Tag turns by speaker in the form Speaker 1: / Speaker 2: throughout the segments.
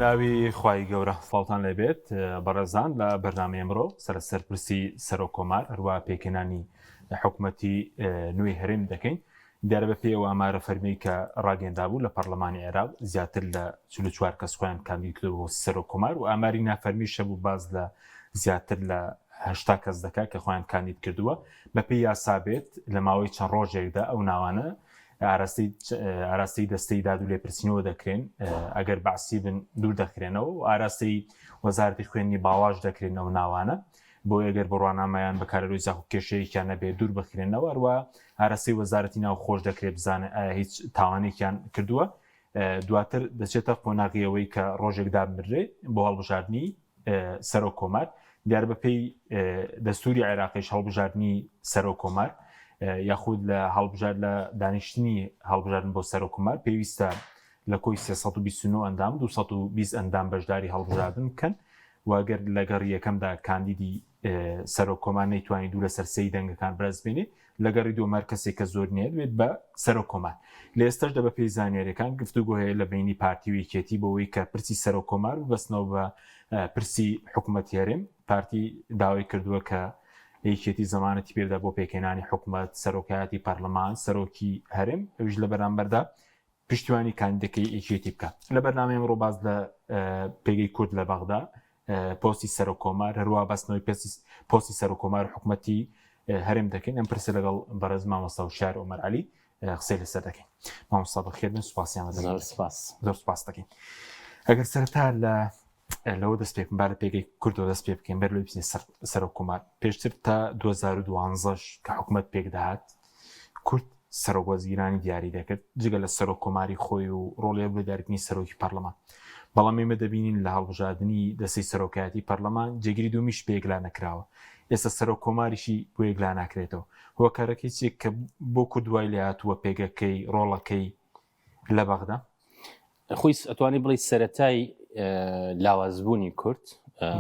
Speaker 1: بەناوی خوای گەورە سڵاوتان لێبێت بەڕێزان لە بەرنامەی ئەمڕۆ سەر سەر پرسی سەرۆک کۆمار هەروە پێکهێنانی حکوومەتی نوێی هەرێم دەکەین دیارە بە پێی ئەو ئامارە فەرمی کە ڕاگەندابوو لە پەرلەمانی عێراق زیاتر لە 44 کەس خۆیان کاندید کردووە بۆ سەرۆک کۆمار و ئاماری نافەرمیش هەبوو باس لە زیاتر لە 80 کەس دەکات کە خۆیان کاندید کردووە بەپێی یاسا بێت لە ماوەی چەند ڕۆژێکدا ئەو ناوانە ئاراستەی ئاراستەی دەستەی داد و لێپرسینەوە دەکرێن ئەگەر بەعسی بن دوور دەخرێنەوە و ئاراستەی وەزارەتی خوێندنی باڵاش دەکرێنەوە ناوانە بۆیە گەر بڕوانامەیان بەکارەرۆی زاخۆ کێشەیەکیان نەبێت دوور بخرێنەوە هەروە ئاراستەی وەزارەتی ناوخۆش دەکرێت بزانێت ئایا هیچ تاوانێکیان کردووە دواتر دەچێتە قۆناغی ئەوەی کە ڕۆژێک دابنرێ بۆ هەڵبژاردنی سەرۆک کۆمار دیار بە پێی دەستوری عێراقیش هەڵبژاردنی سەرۆک کۆمار یاخود لە هەڵبژار لە دانیشتنی هەڵبژاردن بۆ سەرۆک کۆمار پێویستە لە کۆی 329 ئەندام 220 ئەندام بەشداری هەڵبژاردن بکەن و گەر لە گەڕی یەکەمدا کاندیدی سەرۆک کۆمار نەیتوانی دوو لەسەر سێی دەنگەکان بەدەست بێنێ لە گەڕی دووەم هەر کەسێک کە زۆر نییە بێت بە سەرۆک کۆمار. لە ئێستاشدا بە پێی زانیاریەکان گفتوگۆ هەیە لە بەینی پارتی و یەکێتی بۆ ئەوەی کە پرسی سەرۆک کۆمار ببەستنەوە بە پرسی حکومەتی هەرێم. پارتی داوای کردووە کە یەکێتی زەمانەتی پێبدا بۆ پێکهێنانی حکومەت، سەرۆکایەتی پەرلەمان، سەرۆکی هەرێم، ئەویش لە بەرامبەردا پشتیوانی کاندیدەکەی یەکێتی بکات. لە بەرنامەی ئەمڕۆ باس لە پێگەی کورد لە بەغدا، پۆستی سەرۆک کۆمار، هەروەها بەستنەوەی پۆستی سەرۆک کۆمار و حکومەتی هەرێم دەکەین. ئەم پرسە لەگەڵ بەڕێز مامۆستا وشیار عومەر عەلی قسەی لەسەر دەکەین. مامۆستا بەخێر بن، سوپاسیان دەکەین.
Speaker 2: زۆر سوپاس.
Speaker 1: زۆر سوپاس دەکەین. ئەگەر سەرەتا لە لەوە دەست پێ بکەم، با لە پێگەی کوردەوە دەست پێ بکەین، بەر لەوەی بچینە سەر سەرۆک کۆمار. پێشتر تا 2012 کە حکومەت پێک دەهات، کورد سەرۆک وەزیرانی دیاری دەکرد جگە لە سەرۆک کۆماری خۆی و ڕۆڵی هەبوو لە دیاریکردنی سەرۆکی پەرلەمان. بەڵام ئێمە دەبینین لە هەڵبژاردنی دەستەی سەرۆکایەتی پەرلەمان جێگری دووەمیش پێ یەکلا نەکراوە. ئێستا سەرۆک کۆماریشی بۆ یەکلا ناکرێتەوە. هۆکارەکەی چییە کە بۆ کورد وای لێهاتووە پێگەکەی، ڕۆڵەکەی لە بەغدا؟
Speaker 2: خۆی ئەتوانی بڵێی سەرەتای لاوازبوونی کورد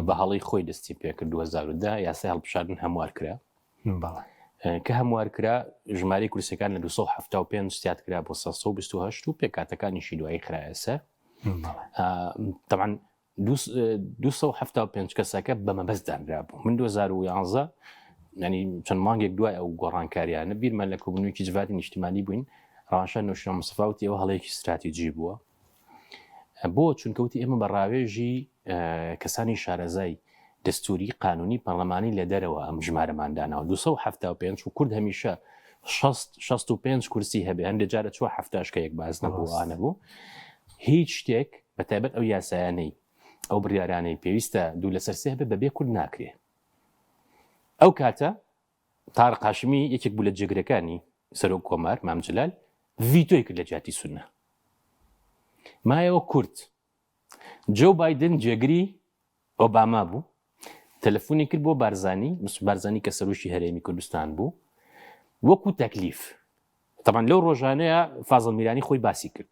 Speaker 2: بە هەڵەی خۆی دەستی پێکرد 2010 یاسای هەڵبژاردن هەموار کرا. کە هەموار کرا ژمارەی کورسەکان لە 275 زیاد کرا بۆ 328 و پێکاتەکانیشی دوایی خرایە سەر. طبعا 275 کەسەکە بە مەبەست دانرابوو من 2011 ینی چەند مانگێک دوای ئەو گۆڕانکاریانە بیرمان لە کۆبوونەوەیەکی جڤاتی نیشتیمانی بووین ڕاشە نوشنە مستەفا وتی ئەوە هەڵەیەکی ستراتیجی بووە بۆ چونکە وتی ئێمە بە ڕاوێژی کەسانی شارەزای دەستوری قانونی پەرلەمانی لە دەرەوە ئەم ژمارەمان داناوە 275 و کورد هەمیشە 65 کورسی هەبێ هەندێک جارە چوە هەفتاش کە یەک باز نەبوو ئانەبوو هیچ شتێک بە تایبەت ئەو یاسایانەی ئەو بڕیارانەی پێویستە دوو لەسەر سێ هەبێ بەبێ کورد ناکرێ ئەو کاتە تارق هاشمی یەکێک بوو لە جێگرەکانی سەرۆک کۆمار مام جلال ڤیتۆی کرد لە جیاتی سونە مایەوە کورد جۆ بایدن جێگری ئۆباما بوو تەلەفۆنی کرد بۆ بارزانی بارزانی کە سەرۆکی هەرێمی کوردستان بوو وەکو تەکلیف تەبعەن لەو ڕۆژانەیە فازڵ میرانی خۆی باسی کرد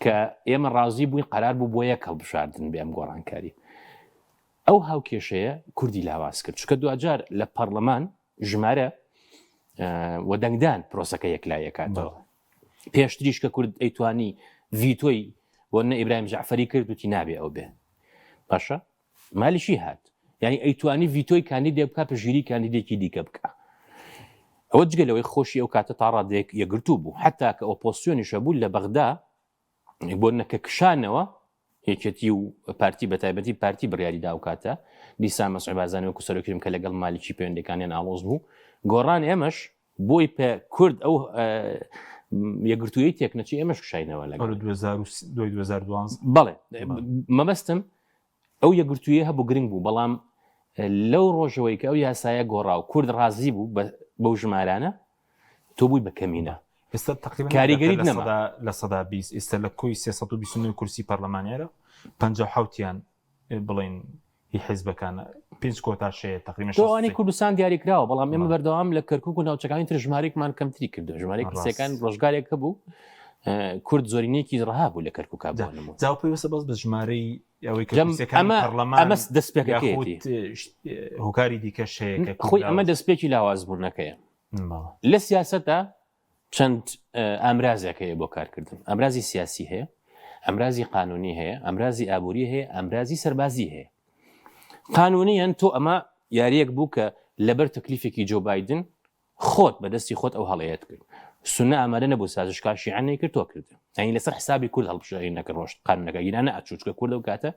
Speaker 2: کە ئێمە ڕازی بووین قەرار بوو بۆ یەک هەڵبژاردن بێ ئەم گۆڕانکاری ئەو هاوکێشەیە کوردی لاواز کرد چونکە دواجار لە پەرلەمان ژمارە و دەنگدان پرۆسەکە یەکلایەکاتەوە پێشتریش کە کورد ئەیتوانی ڤیتۆی بۆ نە ئیبراهیم جعفەری کرد وتی نابێ ئەو بێ باشە مالیکی هات یعنی ئەیتوانی ڤیتۆی کاندیدێک بکا پشگیری کاندیدێکی دیکە بکا ئەوە جگە لەوەی خۆشی ئەو کاتە تا ڕادەیەک یەکگرتوو بوو حتا کە ئۆپۆسیۆنیش هەبوو لە بەغدا بۆ نەکە کشانەوە یەکێتی و پارتی بە تایبەتی پارتی بڕیاری دا ئەو کاتە دیسان مەسعود بارزانی وەکو سەرۆکی کە لەگەڵ مالیکی پەیوەندەکانیان ئاڵۆز بوو گۆڕان ئێمەش بۆی پێ کورد ئەو یەکگرتوویی تێکنەچی ئێمەش کشاینەوە
Speaker 1: لەگەڵ 2012
Speaker 2: بەڵێ مەبەستم ئەو یەکگرتوویە هەبوو گرنگ بوو بەڵام لەو ڕۆژەوەی کە ئەو یاسایە گۆڕا و کورد ڕازی بوو بەو ژمارانە تۆ بووی بە کەمینە
Speaker 1: ئێستا تقریبا
Speaker 2: کاریگەریت نەما
Speaker 1: لە سەدا 20 ئێستا لە کۆی 329 کورسی پەرلەمانیارە 57یان بڵێن هی حیزبەکانە پێنج کۆتاش هەیە تقریبا
Speaker 2: تۆ ئەوانەی کوردستان دیاریکراوە بەڵام ئێمە بەردەوام لە کەرکک و ناوچەکانی تر ژمارێکمان کەمتری کردو ژمارەی کورسیەکان ڕۆژگارێک هەبوو کورد زۆرینەیەکی ڕەها بوو لە کەرکک بۆ نموونە.
Speaker 1: جا پێویستە بەس بە ژمارەی ئەوەی کە
Speaker 2: جەم
Speaker 1: کورسیەکانی
Speaker 2: ئەمە
Speaker 1: پەرلەمان
Speaker 2: ئەمە دەستپێکەکەیەتی
Speaker 1: یاخود هۆکاری دیکەش هەیە کە کورد
Speaker 2: خۆی ئەمە
Speaker 1: لاواز
Speaker 2: دەستپێکی لاوازبوونەکەیە
Speaker 1: بەڵێ.
Speaker 2: لە سیاسەتە چەند ئامرازێک هەیە بۆ کارکردن ئامرازی سیاسی هەیە. ئەمرازی قانونی هەیە، ئەمرازی ئابووری هەیە، ئەمرازی سەربازی هەیە. قانونیەن تۆ ئەمە یاریەک بوو کە لەبەر تەکلیفێکی جۆ بایدن خۆت بە دەستی خۆت ئەو هەڵەیەت کرد. سوننە ئامادە نەبوو سازش کا شیعە نەیکرد تۆ کردت. یانی لەسەر حسابی کورد هەڵبژاردنەکە ڕۆشت قانونەکە گینا نەئەچوو چونکە کورد ئەو کاتە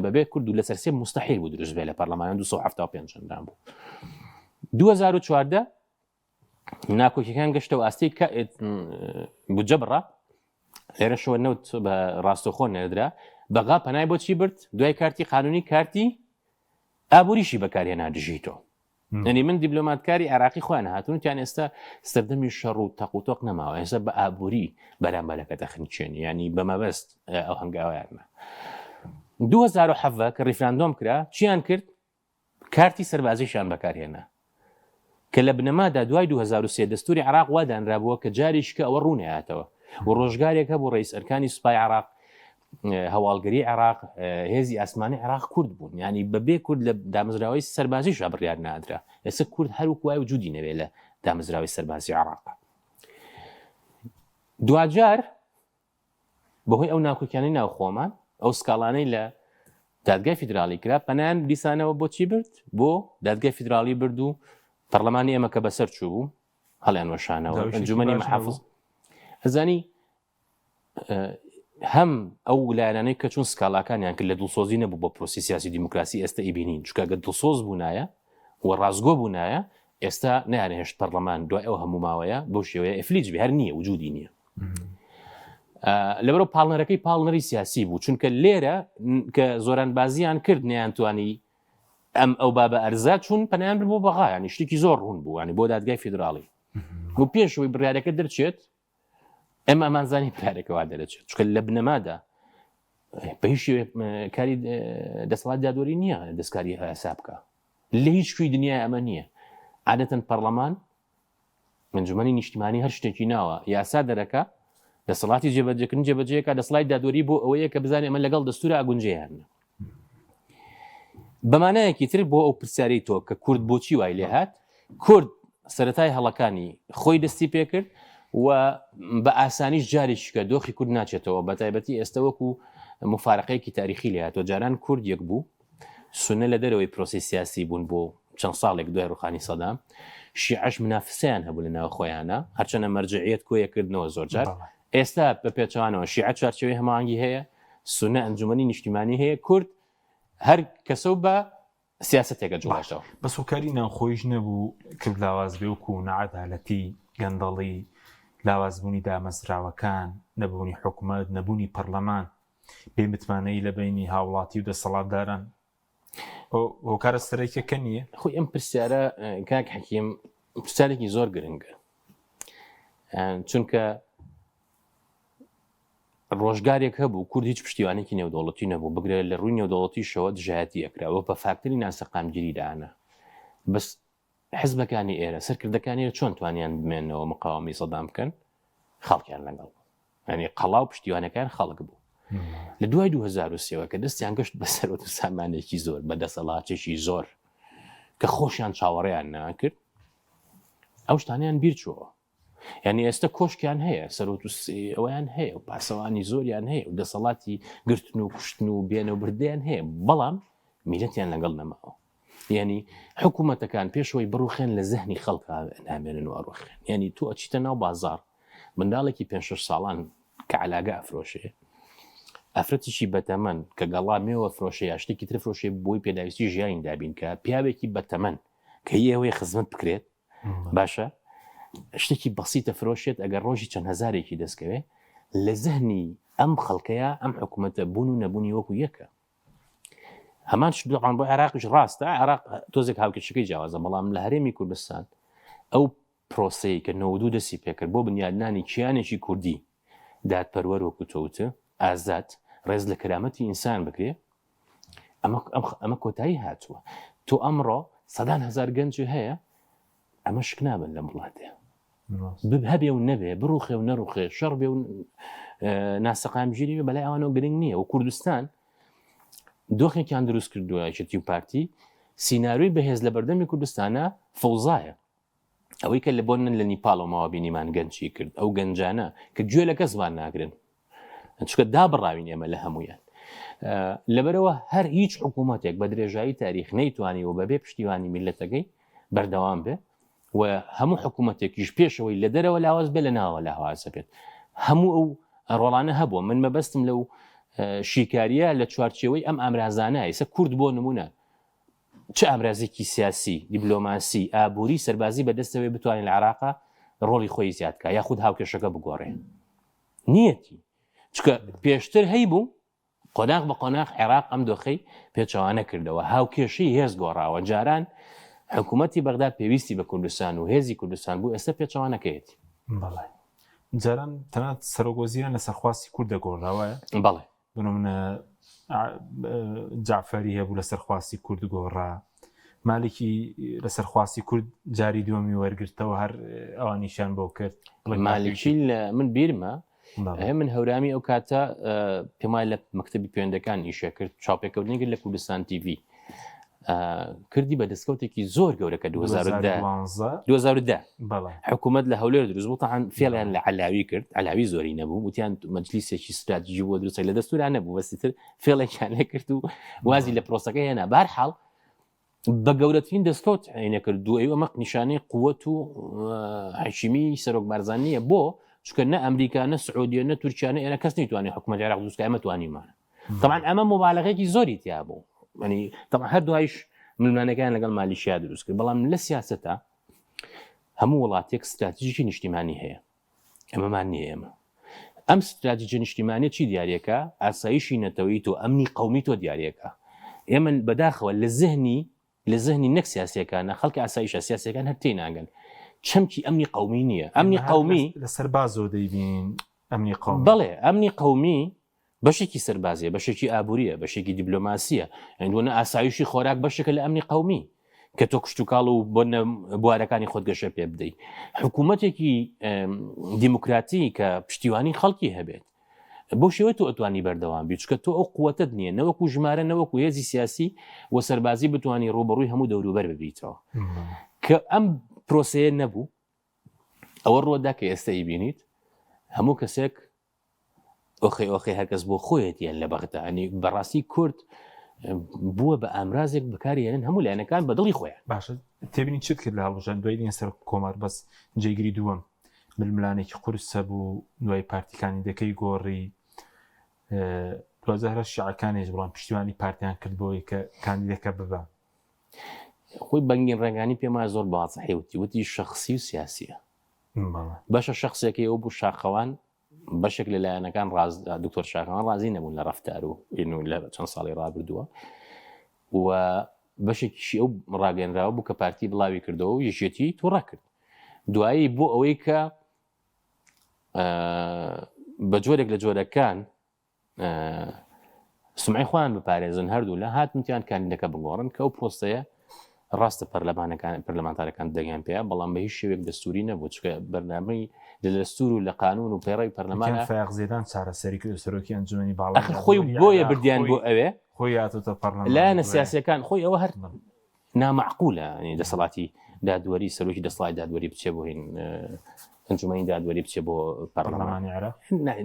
Speaker 2: بەبێ کورد و لەسەر سێ مستحیل بوو دروست بێ لە پەرلەمان 275 ئەندام بوو. 2014 ناکۆکیەکان گەشتەوە ئاستی کە بودجە بڕا لێرەشەوە نەوت بە ڕاستەخۆ نێردرا بەغا پەنای بۆچی برد دوای کارتی قانونی کارتی ئابووریشی بەکارهێنا دژی تۆ یعنی من دیبلۆماتکاری عراقی خۆیان هاتون تیان ئێستا سەردەمی شەڕ و تەق و تۆق نەماوە ئێستا بە ئابووری بەرامبەرەکە دەخنچێن ینی بە مەبەست ئەو هەنگاویانە 2017 کە ڕیفراندۆم کرا چیان کرد کارتی سەربازیشیان بەکارهێنا کە لە بنەمادا دوای 2003 دەستوری عراق وا دانرابووە کە جاریشکە ئەوە ڕوونەیاتەوە و ڕۆژگارێک هەبوو ڕئیس ئەرکانی سوپای عراق هەواڵگری عێراق هێزی ئاسمانی عێراق کورد بوون ینی بەبێ کورد لە دامەزراوەی سەربازیشا بڕیار نادرا ئێستا کورد هەروەک وای وجودی نەوێ لە دامەزراوەی سەربازی عێراق دواجار بەهۆی ئەو ناکۆکیانەی ناوخۆمان ئەو سکاڵانەی لە دادگای فیدراڵی کرا پەنایان دیسانەوە بۆچی برد بۆ دادگای فیدراڵی برد و پەرلەمانی ئێمە کە بەسەر چوو بوو هەڵیان وەشانەوە ئەنجومەنی محافظ ئەزانی هەم ئەو لایەنانەی کە چون سکاڵاکانیان کرد لە دڵسۆزی نەبوو بۆ پرۆسی سیاسی دیموکراسی ئێستا ئیبینین چونکە گەر دڵسۆز بوونایە و ڕاستگۆ بوونایە ئێستا نەیانهێشت پەرلەمان دوای ئەو هەموو ماوەیە بەو شێوەیە ئفلیج بێ هەر نییە وجودی نییە لەبەرەوە پاڵنەرەکەی پاڵنەری سیاسی بوو چونکە لێرە کە زۆرانبازیان کرد نەیانتوانی ئەم ئەو بابە ئەرزا چون پەنایان بۆ بەغا ینی شتێکی زۆر ڕوون بوو ینی بۆ دادگای فیدراڵی و پێشەوەی بڕارەکە دەرچێت ئێمە ئەمانزانی پلانەکە وا دەرەچێت چونکە لە بنەمادا بە هیچ شێوەیەک کاری دەسەڵات دادوەری نییە دەستکاری یاسا بکە لە هیچ کوی دنیای ئەمە نییە عادەتەن پەرلەمان ئەنجومەنی نیشتیمانی هەر شتێکی ناوە یاسا دەرەکە دەسەڵاتی جێبەجێکردن جێبەجێکە دەسەڵاتی دادوەری بۆ ئەوەیە کە بزانێ ئەمە لەگەڵ دەستورا ئەگونجێیان بەمانایەکی تر بۆ ئەو پرسیارەی تۆ کە کورد بۆچی وای لێهات کورد سەتای هەڵەکانی خۆی دەستی پێکرد و بە ئاسانیش جارێکیکە دۆخی کورد ناچێتەوە بە تایبەتی ئێستا وەکو مفارقەیەکی تاریخی لێهاتوە جاران کورد یەک بوو سونە لە دەرەوەی پرۆسی سیاسی بوون بۆ چەند ساڵێک دوای ڕوخانی سەدام شیعەش منافسیان هەبوو لە ناو خۆیانە هەرچەنە مەرجعیەت کۆیەکردنەوە زۆرجار ئێستا بە پێچەوانەوە شیعە چوارچێوەی هەماهەنگی هەیە، سوننە ئەنجومەنی نیشتیمانی هەیە، کورد هەر کەسە و بە سیاسەتێک ئەجوڵێتەوە.
Speaker 1: بەس هۆکاری ناوخۆیش نەبوو کرد لاواز بێ وەکو ناعەدالەتی، گەندەڵی، لاوازبوونی دامەزراوەکان، نەبوونی حکومەت، نەبوونی پەرلەمان، بێ متمانەیی لە بەینی هاوڵاتی و دەسەڵاتداران هۆکارە سەرەکیەکە نییە؟
Speaker 2: خۆی ئەم پرسیارە کاک حەکیم پرسیارێکی زۆر گرنگە چونکە ڕۆژگارێک هەبوو کورد هیچ پشتیوانێکی نێودەوڵەتی نەبوو بگرە لە ڕووی نێودەوڵەتیشەوە دژایەتی ئەکراوە بە فاکتەری ناسەقامگیری دانا بەس حزبەکانی ئێرە سەرکردەکانی ئێرە چۆن توانیان بمێنەوە مقاومی سەدام بکەن خەڵکیان لەگەڵ بوو ینی قەڵا و پشتیوانەکان خەڵک بوو لە دوای 2023 کە دەستیان گەشت بە سەرۆت و سامانێکی زۆر بە دەسەڵاتێکی زۆر کە خۆشیان چاوەڕێیان ناکرد ئەو شتانیان بیرچووەوە یعنی ئێستا کۆشکیان هەیە سەرۆت و ئەویان هەیە و پاسەوانی زۆریان هەیە و دەسەڵاتی گرتن و کوشتن و بێنە و بردیان هەیە بەڵام میلەتیان لەگەڵ نەماوە یعنی حکوومەتەکان پێشەوەی بڕوخێن لە زەهنی خەڵک نامێنن و ئەڕوخێن یعنی تۆ ئەچیتە ناو بازار منداڵێکی پێ شش ساڵان کە علاگە ئەفرۆشێ ئافرەتیشی بەتەمەن کە گەڵا مێوە فرۆشێ یا شتێکی تر فرۆشێ بۆی پێداویستی ژیانی دابین کە پیاوێکی بەتەمەن کە ئێوەی خزمەت بکرێت باشە شتێکی بەسیتە فرۆشێت ئەگەر ڕۆژی چەند هەزارێکی دەستکەوێ لە زهنی ئەم خەڵکەیە ئەم حکوومەتە بوون و نەبوونی وەکو یەکە هەمان شت دوعان بۆ عێراقیش ڕاستە عێراق تۆزێک هاوکێشەکەی جیاوازە بەڵام لە هەرێمی کوردستان ئەو پرۆسەی کە 92 دەستی پێکرد بۆ بنیادنانی کیانێکی کوردی دادپەروەر وەکو تۆوتە ئازاد ڕێز لە کەرامەتی ئینسان بگرێ ئەمە ئەمە کۆتایی هاتووە تۆ ئەمڕۆ سەدان هەزار گەنج هەیە ئەمە شک نابن لەم وڵاتێ هەبێ و نەبێ بڕوخێ و نەڕوخێ شەڕ بێ و ناسەقامگیری بێ بەلای ئەوانەوە گرنگ نییە و کوردستان دۆخێکیان دروست کردووە یەکێتی و پارتی سیناریۆی بەهێز لە بەردەمی کوردستانە فەوزایە ئەوەی کە لە بۆن من لە نیپاڵەوە ماوە بینیمان گەنجی کرد ئەو گەنجانە کە گوێ لە کەسمان ناگرن. چونکە دابڕاوین ئێمە لە هەمویان. لەبەرەوە هەر هیچ حکوومەتێک بە درێژایی تاریخ نەیتوانی و بەبێ پشتیوانی میلەتەکەی بەردەوام بێ و هەموو حکوومەتێکیش پێشەوەی لە دەرەوە لاواز بێ لە ناوە لاوازە بێت هەموو ئەو ڕۆڵانە هەبووە من مەبەستم لەو شیکاریە لە چوارچێوەی ئەم ئامرازانە ئێستا کورد بۆ نمونە چ ئامرازێکی سیاسی، دیبلۆماسی، ئابووری، سەربازی بەدەستەوەی بتوانێت لە عێراقا ڕۆڵی خۆی زیاد کا یاخود هاوکێشەکە بگۆڕێ؟ نیەتی. چونکە پێشتر هەیبوو، قۆناغ بە قۆناغ عێراق ئەم دۆخەی پێچەوانە کردەوە، هاوکێشەی هێز گۆڕاوە، جاران حکوومەتی بەغدا پێویستی بە کوردستان و هێزی کوردستان بوو، ئێستا پێچەوانەکەیەتی.
Speaker 1: بەڵێ. جاران تەنانەت سەرۆکوەزیران لەسەر خواستی کورد دەگۆڕرا، وایە؟
Speaker 2: بەڵێ.
Speaker 1: بۆ نمونە جعفەری هەبوو لەسەر خواستی کورد گۆڕا مالکی لەسەر خواستی کورد جاری دووەمی وەرگرتەوە هەر ئەوانیشیان بۆ کرد
Speaker 2: مالکی لە من بیرمە من هەورامی ئەو کاتە پێم وایە لە مەکتەبی پەیوەندەکان ئیشە کرد چاپێکەوتنی کرد لە کوردستان تیڤی کردی بە دەستکەوتێکی زۆر گەورە کە 2010 حکوومەت لە هەولێر دروست بوو تاان فێڵیان لە علاوی کرد علاوی زۆری نەبوو وتیان مەجلیسێکی استراتیژی بۆ دروستە لە دەستورا نەبوو بەسیتر فێڵێکیان لێ کرد و وازی لە پرۆسەکە هێنا بار حاڵ بە گەورەترین دەستکەوت عینە کرد و ئەمە نیشانەی قوت و حکیمی سەرۆک بارزانیە بۆ چونکە نە ئەمریکا نە سعودیە نە تورکیا نە ئێرە کەس نەیتوانێت حکوومەت عێراق دروستکە ئەمە توانیمانە طبعا ئەمە مبالغەیەکی زۆری تیا بوو ینی طبعا هەر دوایش ململانەکان لەگەڵ مالیشیا دروست کرد بەڵام لە سیاسەتە هەموو وڵاتێک ستراتیژی نیشتیمانی هەیە ئەمەمان نییە ئێمە ئەم ستراتیژە نیشتیمانە چی دیارەکە ئاسایشی نەتەوەی تۆ ئەمنی قومی تۆ دیارەکە ئێمە بەداخەوە لە زهنی لە زهنی نەک سیاسیەکانە خەڵکی ئاسایشە سیاسەکان هەر تێناگەن چەمکی ئەمنی قومی نییە ئەمنی قومی
Speaker 1: لەسەر بازۆ دەیبین ئەمنی
Speaker 2: قومی بەڵێ ئەمنی قومی بەشێکی سەربازیە بەشێکی ئابووریە بەشێکی دیبلۆماسیە ئەندوەنە ئاسایشی خۆراک بەشێکە لە ئەمنی قومی کە تۆ کشتتوکاڵ و بۆ بوارەکانی خۆت گەشە پێ بدەیت حکوومەتێکی دیموکراتی کە پشتیوانی خەڵکی هەبێت بەو شێوەیە تۆ ئەتوانی بەردەوام بی چونکە تۆ ئەو قوتەت نییە نەوەکو ژمارە نەوەکو هێزی سیاسی و سەربازی بتانی ڕوبەڕووی هەموو دەوروبەر ببیتەوە کە ئەم پرۆسەیە نەبوو ئەوە ڕوودا کە ئێستا ئیبینیت هەموو کەسێک ئۆخی ئۆخی هەرکەس بۆ خۆیەتیان لە بەغدا ئەنی بەڕاستی کورد بووە بە ئامرازێک بەکارێنن هەموو لایەنەکان بە دڵی خۆیان
Speaker 1: باشە تێبینی چت کرد لە هەڵبژاردن دوای دێن سەر کۆمار بەس جێگری دووەم ململانێکی قورس هەبوو دوای پارتی کاندیدەکەی گۆڕی دوجارە شیعەکانیش بڵام پشتیوانی پارتیان کرد بۆی کە کاندیدەکە ببە
Speaker 2: خۆی بەنگین ڕێگانی پێم وایە زۆر بازحی وتی وتی شخصی و سیاسیە بەشە شخصێکی ئەو بوو شاخەوان بەشێک لە لایەنەکان ڕاز دکتۆر شاخەوان ڕازی نەبوون لە ڕفتار و ئین و لە چەند ساڵی ڕابردووە و بەشێکیشی ئەو ڕاگەنراوە بوو کە پارتی بڵاوی کردەوە و یەکێتی تووڕە کرد دوایی بۆ ئەوەی کە بە جۆرێک لە جۆرەکان سمعی خۆیان بپارێزن هەردوو لە هاتنتیان کاندیدەکە بگۆڕن کە ئەو پرۆسەیە ڕاستە پەرلەمانەکان پەرلەمانتارەکان دەنگیان پێ بەڵام بە هیچ شێوەیەک دەستوری نەبوو چکە بەرنامەی لە دەستور و لە قانون و پەیڕەوی پەرلەمان
Speaker 1: فایق زێدان چارەسەری کرد سەرۆکی ئەنجومەنی باڵا
Speaker 2: ئەخر خۆی بۆیە بردیان بۆ ئەوێ
Speaker 1: خۆی هاتۆتە پەرلەمان
Speaker 2: لایەنە سیاسیەکان خۆی ئەوە هەر نامەعقولە ینی دەسەڵاتی دادوەری سەرۆکی دەسەڵاتی دادوەری بچێ بۆ هین ئەنجومەنی دادوەری بچێ بۆ پەرلەمانی عێراق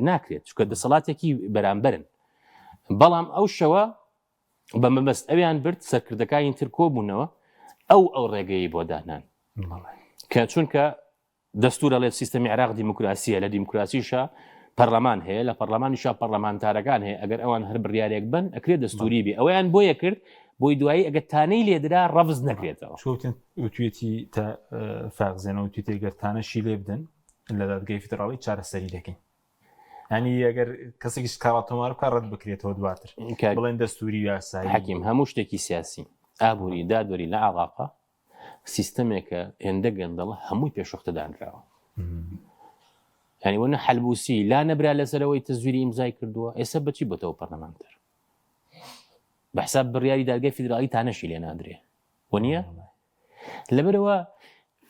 Speaker 2: ناکرێت چونکە دەسەڵاتێکی بەرامبەرن بەڵام ئەو شەوە بە مەبەست ئەویان برد سەرکردەکانی تر کۆبوونەوە ئەو ئەو ڕێگەی بۆ دانان کە چونکە دەستور ئەڵێت سیستەمی عێراق دیموکراسیە لە دیموکراسیشا پەرلەمان هەیە لە پەرلەمانیشا پەرلەمانتارەکان هەیە ئەگەر ئەوان هەر بڕیارێک بن ئەکرێت دەستوری بێ ئەویان بۆیە کرد بۆی دوایی ئەگەر تانەی لێدرا ڕەفز نەکرێتەوە
Speaker 1: چوتن وتوێتی تا فاغزێنەوە وتوێتی گەر تانەشی لێ بدەن لە دادگای فیدراڵی چارەسەری دەکەین ینی ئەگەر کەسێکی سکاڵا تۆمار بکە ڕەت بکرێتەوە دواتر بڵێن دەستوری یاسایی
Speaker 2: حەکیم هەموو شتێکی سیاسی ئابووری دادوەری لە عێراقا سیستەمێکە هێندە گەندەڵە هەمووی پێشوەختە دانراوە یعنی وەنە حەلبوسی لا نەبرا لەسەرەوەی تەزویری ئیمزای کردووە ئێستا بەچی بۆتەوە پەرلەمانتەر بە حساب بڕیاری دادگای فیدراڵی تانەشی لێ نادرێ وە نییە لەبەرەوە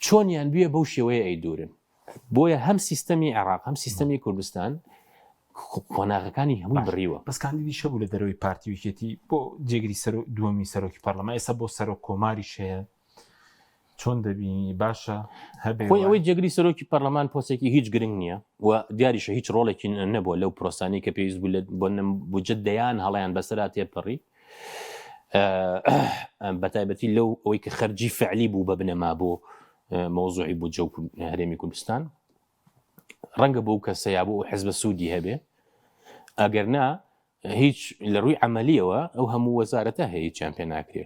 Speaker 2: چۆنیان بوێ بەو شێوەیە ئەی دوورن بۆیە هەم سیستەمی عێراق هەم سیستەمی کوردستان قۆناغەکانی هەمووی بڕیوە.
Speaker 1: بەس کاندیدیش هەبوو لە دەرەوەی پارتی و یەکێتی بۆ جێگری سەرۆک دووەمی سەرۆکی پەرلەمان ئێستا بۆ سەرۆک کۆماریش هەیە. چۆن دەبینی باشە
Speaker 2: هەبێ خۆی ئەوەی جێگری سەرۆکی پەرلەمان پۆستێکی هیچ گرنگ نییە و دیاریشە هیچ ڕۆڵێکی نەبووە لەو پرۆسانی کە پێویست بوو لە بۆ بودجە دەیان هەڵیان بەسەرا تێپەڕی بە تایبەتی لەو ئەوەی کە خەرجی فعلی بوو بە بنەما بۆ مەوزوعی بودجە و هەرێمی کوردستان ڕەنگە بۆ کەسە یا بۆ ئەو حزبە سوودی هەبێ ئەگەر نا هیچ لە ڕووی عملیەوە ئەو هەموو وەزارەتە هەیە هیچیان پێ ناکرێ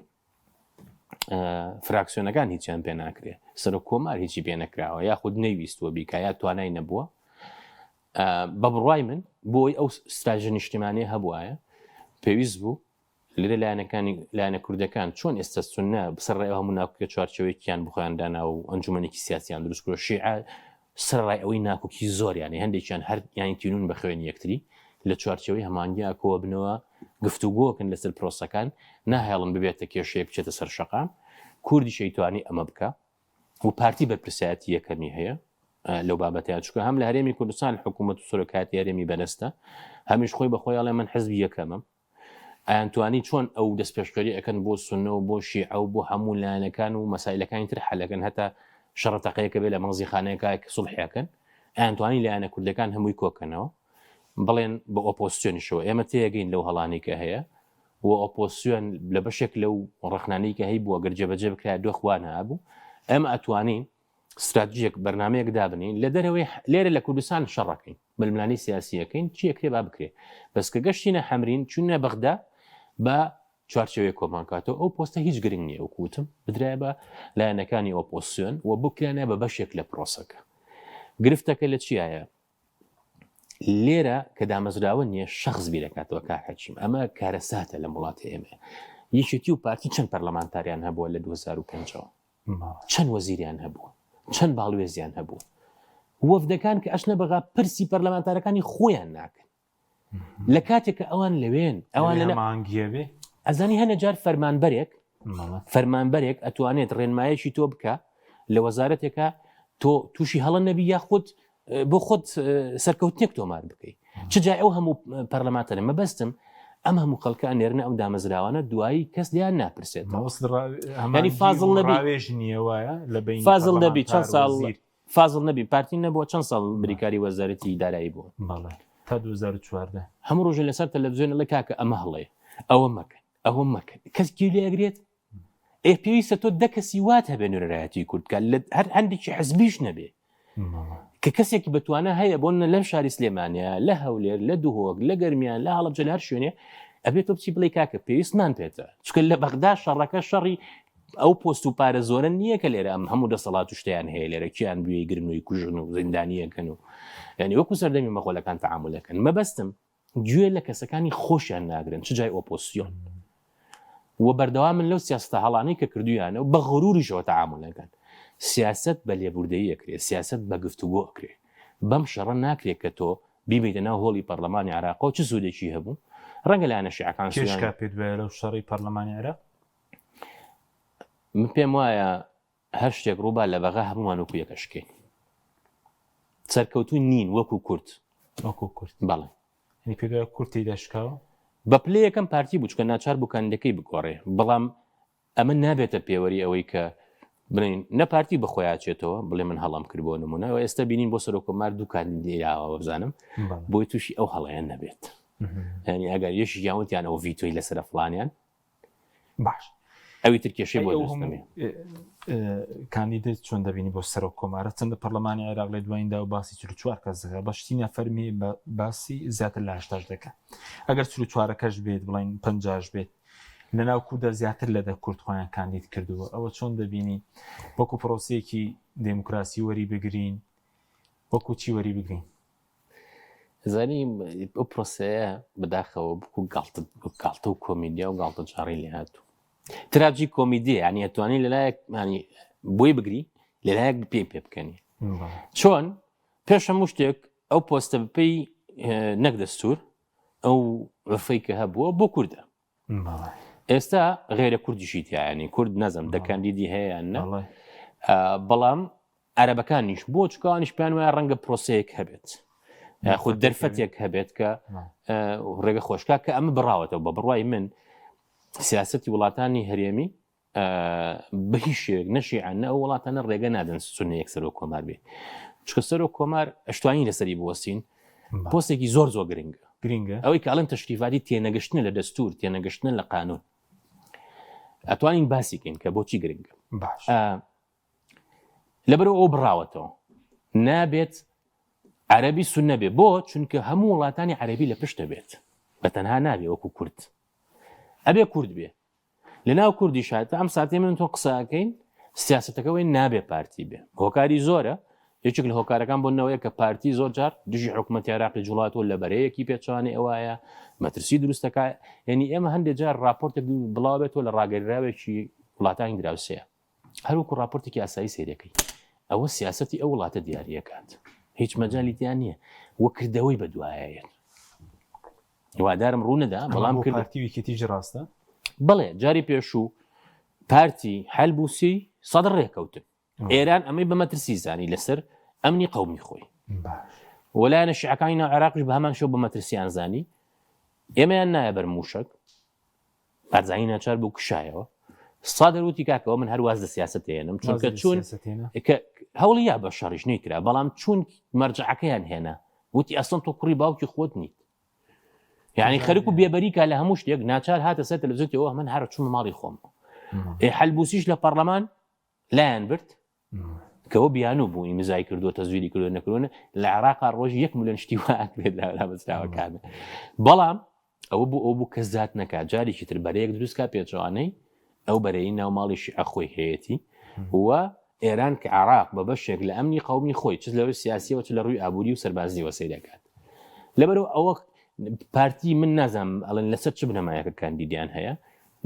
Speaker 2: فراکسیۆنەکان هیچیان پێ ناکرێ سەرۆک کۆمار هیچی پێ نەکراوە یاخود نەیویستووە بیکا یا توانای نەبووە بە بڕوای من بۆی ئەو ستراژە نیشتیمانەیە هەبوایە پێویست بوو لێرە لایەنەکانی لایەنە کوردەکان چۆن ئێستا سوننە سەرڕای ئەو هەموو ناکۆکیە چوارچێوەیەکیان بۆ خۆیان دانا و ئەنجومەنێکی سیاسیان دروست کردوە شیعە سەرڕای ئەوەی ناکۆکی زۆریان هەیە هەندێکیان هەر یانی تینون بە خوێنی یەکتری لە چوارچێوەی هەمانگیا کۆبنەوە گفتوگۆکن لەسەر پرۆسەکان ناهێڵن ببێتە کێشەیەک بچێتە سەر شەقام کوردیش ئەیتوانی ئەمە بکە و پارتی بەرپرسایەتی یەکەمی هەیە لەو بابەتەیە چونکە هەم لە هەرێمی کوردستان حکوومەت و سەرۆکایەتی هەرێمی بەدەستە هەمیش خۆی بەخۆی ئەڵێ من حزبی یەکەمم ئەیانتوانی چۆن ئەو دەستپێشخەری ئەکەن بۆ سوننە و بۆ شیعە و بۆ هەموو لایەنەکان و مەسایلەکانی تر حەلەکەن هەتا شەڕە تەقەیەکە بێ لە مەزیخانەیەکا کە سوڵحیەکەن ئەیانتوانی لایەنە کوردەکان هەمووی کۆکەنەوە بڵێن بە ئۆپۆزسیۆنیشەوە ئێمە تێگەین لەو هەڵانەی کە هەیە و ئۆپۆزسیۆن لە بەشێک لەو ڕەخنانەی کە هەیبووە گەر جێبەجێ بکرایە دۆخ وا نەبوو ئێمە ئەتوانین ستراتیژێک بەرنامەیەک دابنین لە دەرەوەی لێرە لە کوردستان شەڕەکەین ململانێی سیاسیەکەین چی ئەکرێ با بکرێ بەس کە گەشتینە حەمرین چوینە بەغدا با چوارچێوەیەک کۆمان کاتەوە ئەو پۆستە هیچ گرنگ نییە وەکو وتم بدرایە بە لایەنەکانی ئۆپۆزسیۆن و بکرانە بە بەشێک لە پرۆسەکە گرفتەکە لە چیایە لێرە کە دامەزراوە نییە شخص بیرەکاتەوە کاک حەکیم ئەمە کارەساتە لەم وڵاتی ئێمە یەکێتی و پارتی چەند پەرلەمانتاریان هەبووە لە 2005ەوە چەند وەزیریان هەبوو چەند باڵوێزیان هەبوو وەفدەکان کە ئەچنە بەغا پرسی پەرلەمانتارەکانی خۆیان ناکەن لە کاتێک کە ئەوان لەوێن ئەوان لە
Speaker 1: مانگیەبێ
Speaker 2: ئەزانی هەنە جار فەرمانبەرێک فەرمانبەرێک ئەتوانێت ڕێنمایەکی تۆ بکە لە وەزارەتێکە تۆ تووشی هەڵە نەبی یاخود بۆ خۆت سەرکەوتنێک تۆمار بکەیت چ جای ئەو هەموو پەرلەمانتەرە مەبەستم ئەم هەموو خەڵکە ئەنێرنە ئەو دامەزراوانە دوایی کەس لیان ناپرسێت
Speaker 1: ینی فازڵ نەبی نییە وایە لە
Speaker 2: بین فازڵ نەبی چەند ساڵ فازڵ نەبی پارتی نەبووە چەند ساڵ بریکاری وەزارەتی دارایی بووە
Speaker 1: تا 2014
Speaker 2: هەموو ڕۆژە لەسەر تەلەڤزیۆن لە کاکە ئەمە هەڵەیە ئەوە مەکەن ئەوە مەکەن کەس گوێ لێ ئەگرێت ئێ پێویستە تۆ دە کەسی وات هەبێ نوێنەرایەتی کورد بکات لە هەر هەندێکی حزبیش نەبێ کە کەسێکی بەتوانە هەیە بۆ لەم شاری سلێمانە لە هەولێر لە دهۆک لە گەرمیان لە هەڵەبجە لە هەر شوێنێ ئەبێت تۆ بچی بڵێ کاکە پێویستمان پێتە چونکە لە بەغدا شەڕەکە شەڕی ئەو پۆست و پارە زۆرە نییە کە لێرە ئەم هەموو دەسەڵات و شتیان هەیە لێرە کیان بوێ گرن و کوژن و زیندانیەکەن و یعنی وەکو سەردەمی مەغۆلەکان تەعامولەکەن مەبەستم گوێ لە کەسەکانی خۆشیان ناگرن چ جای ئۆپۆزسیۆن و بەردەوامن لەو سیاسەتە هەڵانەی کە کردویانە و بە غروریشەوە تەعامول ئەکەن. سیاسەت بە لێبوردەیی ئەکرێ، سیاسەت بە گفتوگۆ ئەکرێ. بەم شەڕە ناکرێ کە تۆ بیبەیتە ناو هۆڵی پەرلەمانی عێراقەوە چ سوودێکی هەبوو؟ ڕەنگە لایەنە شیعەکان
Speaker 1: کێ شکا پێت وایە لەو شەڕی پەرلەمانی عێراق؟
Speaker 2: من پێم وایە هەر شتێک ڕووبا لە بەغا هەموومان وەکو یەک ئەشکێین. سەرکەوتوو نین وەکو کورد.
Speaker 1: وەکو کورد.
Speaker 2: بەڵێ.
Speaker 1: یانی پێت وایە کورد تێیدا شکاوە؟
Speaker 2: بە پلەی یەکەم پارتی بوو چونکە ناچار بوو کاندیدەکەی بگۆڕێ، بەڵام ئەمە نابێتە پێوەری ئەوەی کە بڵێین نە پارتی بە خۆی ئاچێتەوە بڵێ من هەڵەم کرد بۆ نموونە و ئێستا بینین بۆ سەرۆککۆمار دوو کاندیدی یاوە بزانم بۆی تووشی ئەو هەڵەیە نەبێت. یانی ئەگەر یەکێکیان وتیان ئەو ڤیتۆی لەسەرە فڵانیان
Speaker 1: باش
Speaker 2: ئەوی تر کێشەی بۆ دروست نەبێ.
Speaker 1: کاندیدت چۆن دەبینی بۆ سەرۆک کۆمارە چەندە پەرلەمانی عێراق لە دواییندا و باسی 44 کەس دەکات بە شتی نافەرمی باسی زیاتر لە هەشتاش دەکات ئەگەر 44ەکەش بێت بڵین پەنجاش بێت لە ناو کوردە زیاتر لە دە کورد خۆیان کاندید کردووە ئەوە چۆن دەبینی وەکو پرۆسەیەکی دێموکراسی وەری بگرین وەکو چی وەری بگرین
Speaker 2: زانی ئەو پرۆسەیە بەداخەوە بکو گاڵتە گاڵتە و کۆمیدیا و گاڵتە جاڕی لێ هاتوو تراجی کۆمیدی ینی ئەتوانی لەلایەک ینی بۆی بگری لەلایەک پێی پێ بکەنی چۆن پێش هەموو شتێک ئەو پۆستە بپی نەک دەستور ئەو عرفەی کە هەبووە بۆ کوردە ئێستا غێرە کوردیشی تیایانی کورد نەزم دە کاندیدی هەیە یان نە بەڵام عەرەبەکانیش بۆ چکانیش پێیان وایە ڕەنگە پرۆسەیەک هەبێت خود دەرفەتێک هەبێت کە ڕێگە خۆشکا کە ئەمە بڕاوەتەوە بە بڕای من سیاستی وڵاتانی هەرێمی بە هیچ شێوەیەک نە شیعە نە ئەو وڵاتانە ڕێگە نادەن سوننە یەک سەرۆک کۆمار بێ چونکە سەرۆک کۆمار ئەشتوانین لەسەری بوەستین پۆستێکی زۆر زۆر گرنگە
Speaker 1: گرنگە
Speaker 2: ئەوەی کە ئەڵێن تەشریفاتی تێنەگەشتنە لە دەستور تێنەگەشتنە لە قانون ئەتوانین باسی کەین کە بۆچی گرنگە
Speaker 1: باش
Speaker 2: لەبەرەوە ئەو بڕاوەتەوە نابێت عەربی سوننە بێ بۆ چونکە هەموو وڵاتانی عەربی لە پشتە بێت بە تەنها نابێ وەکو کورد ئەبێ کورد بێ لەناو کوردیشا تا ئەم ساتەی من تۆ قسە ئەکەین سیاسەتەکە وەی نابێ پارتی بێ هۆکاری زۆرە یەکێک لە هۆکارەکان بۆ نەوەیە کە پارتی زۆر جار دژی حکوومەتی عێراقی جوڵاتەوە لە بەرەیەکی پێچوانی ئەوایە مەترسی دروستەکە یعنی ئێمە هەندێک جار راپۆرتێک بڵاو بێتەوە لە ڕاگەراوێکی وڵاتانی دراوسەیە هەروەکو راپۆرتێکی ئاسایی سەیرەکەی ئەوە سیاسەتی ئەو وڵاتە دیاریەکات هیچ مەجای تیان نییە وەکردەوەی بەدوایەت هیوادارم ڕوو نەدا بەڵام
Speaker 1: کرد پارتی و یەکێتیش ڕاستە؟
Speaker 2: بەڵێ جاری پێشوو پارتی حەلبوسی سەدر ڕێکەوتن ئێران ئەمەی بە مەترسی زانی لەسەر ئەمنی قومی خۆی وەلایەنە شیعەکانی ناو عێراقیش بە هەمان شێوە بە مەترسیان زانی ئێمەیان نایە بەر موشک بارزانی ناچار بوو کشایەوە سادر وتی کاکەوە من هەر واز لە سیاست هێنم چونکە چون کە هەوڵی یا بە شەڕیش نەیکرا بەڵام چون مەرجعەکەیان هێنا وتی ئەسڵەن تۆ کوڕی باوکی خۆت نیت یعنی خەرک و بێبەریکا لە هەموو شتێک ناچار هاتە سەر تەلەڤزیۆنەوە من هەر چوومە ماڵی خۆم ئێ حەلبوسیش لە پەرلەمان لایەن برد کەەوە بیانوو بوو ئیمزای کردووە تەزویری کردو نەکردوونە لە عێراقا ڕۆژ یەک ملیۆن شتی واکرێت لە دامەزراوەکان بەڵام ئەوە بوو ئەو بوو کەس زات نەکات جارێکی تر بەرەیەک دروستکا پێچەوانەی ئەو بەرەی ناو ماڵی شیعە خۆی هەیەتی و ئێران کە عێراق بە بەشێک لە ئەمنی قەومی خۆی چ لە ڕووی سیاسیەوە چ لە ڕووی ئابووری و سەربازیەوە سەیر دەکات لەبەرەوە ئەوە پارتی من نازانم ئەڵێن لەسەر چ بنەمایەکە کاندیدیان هەیە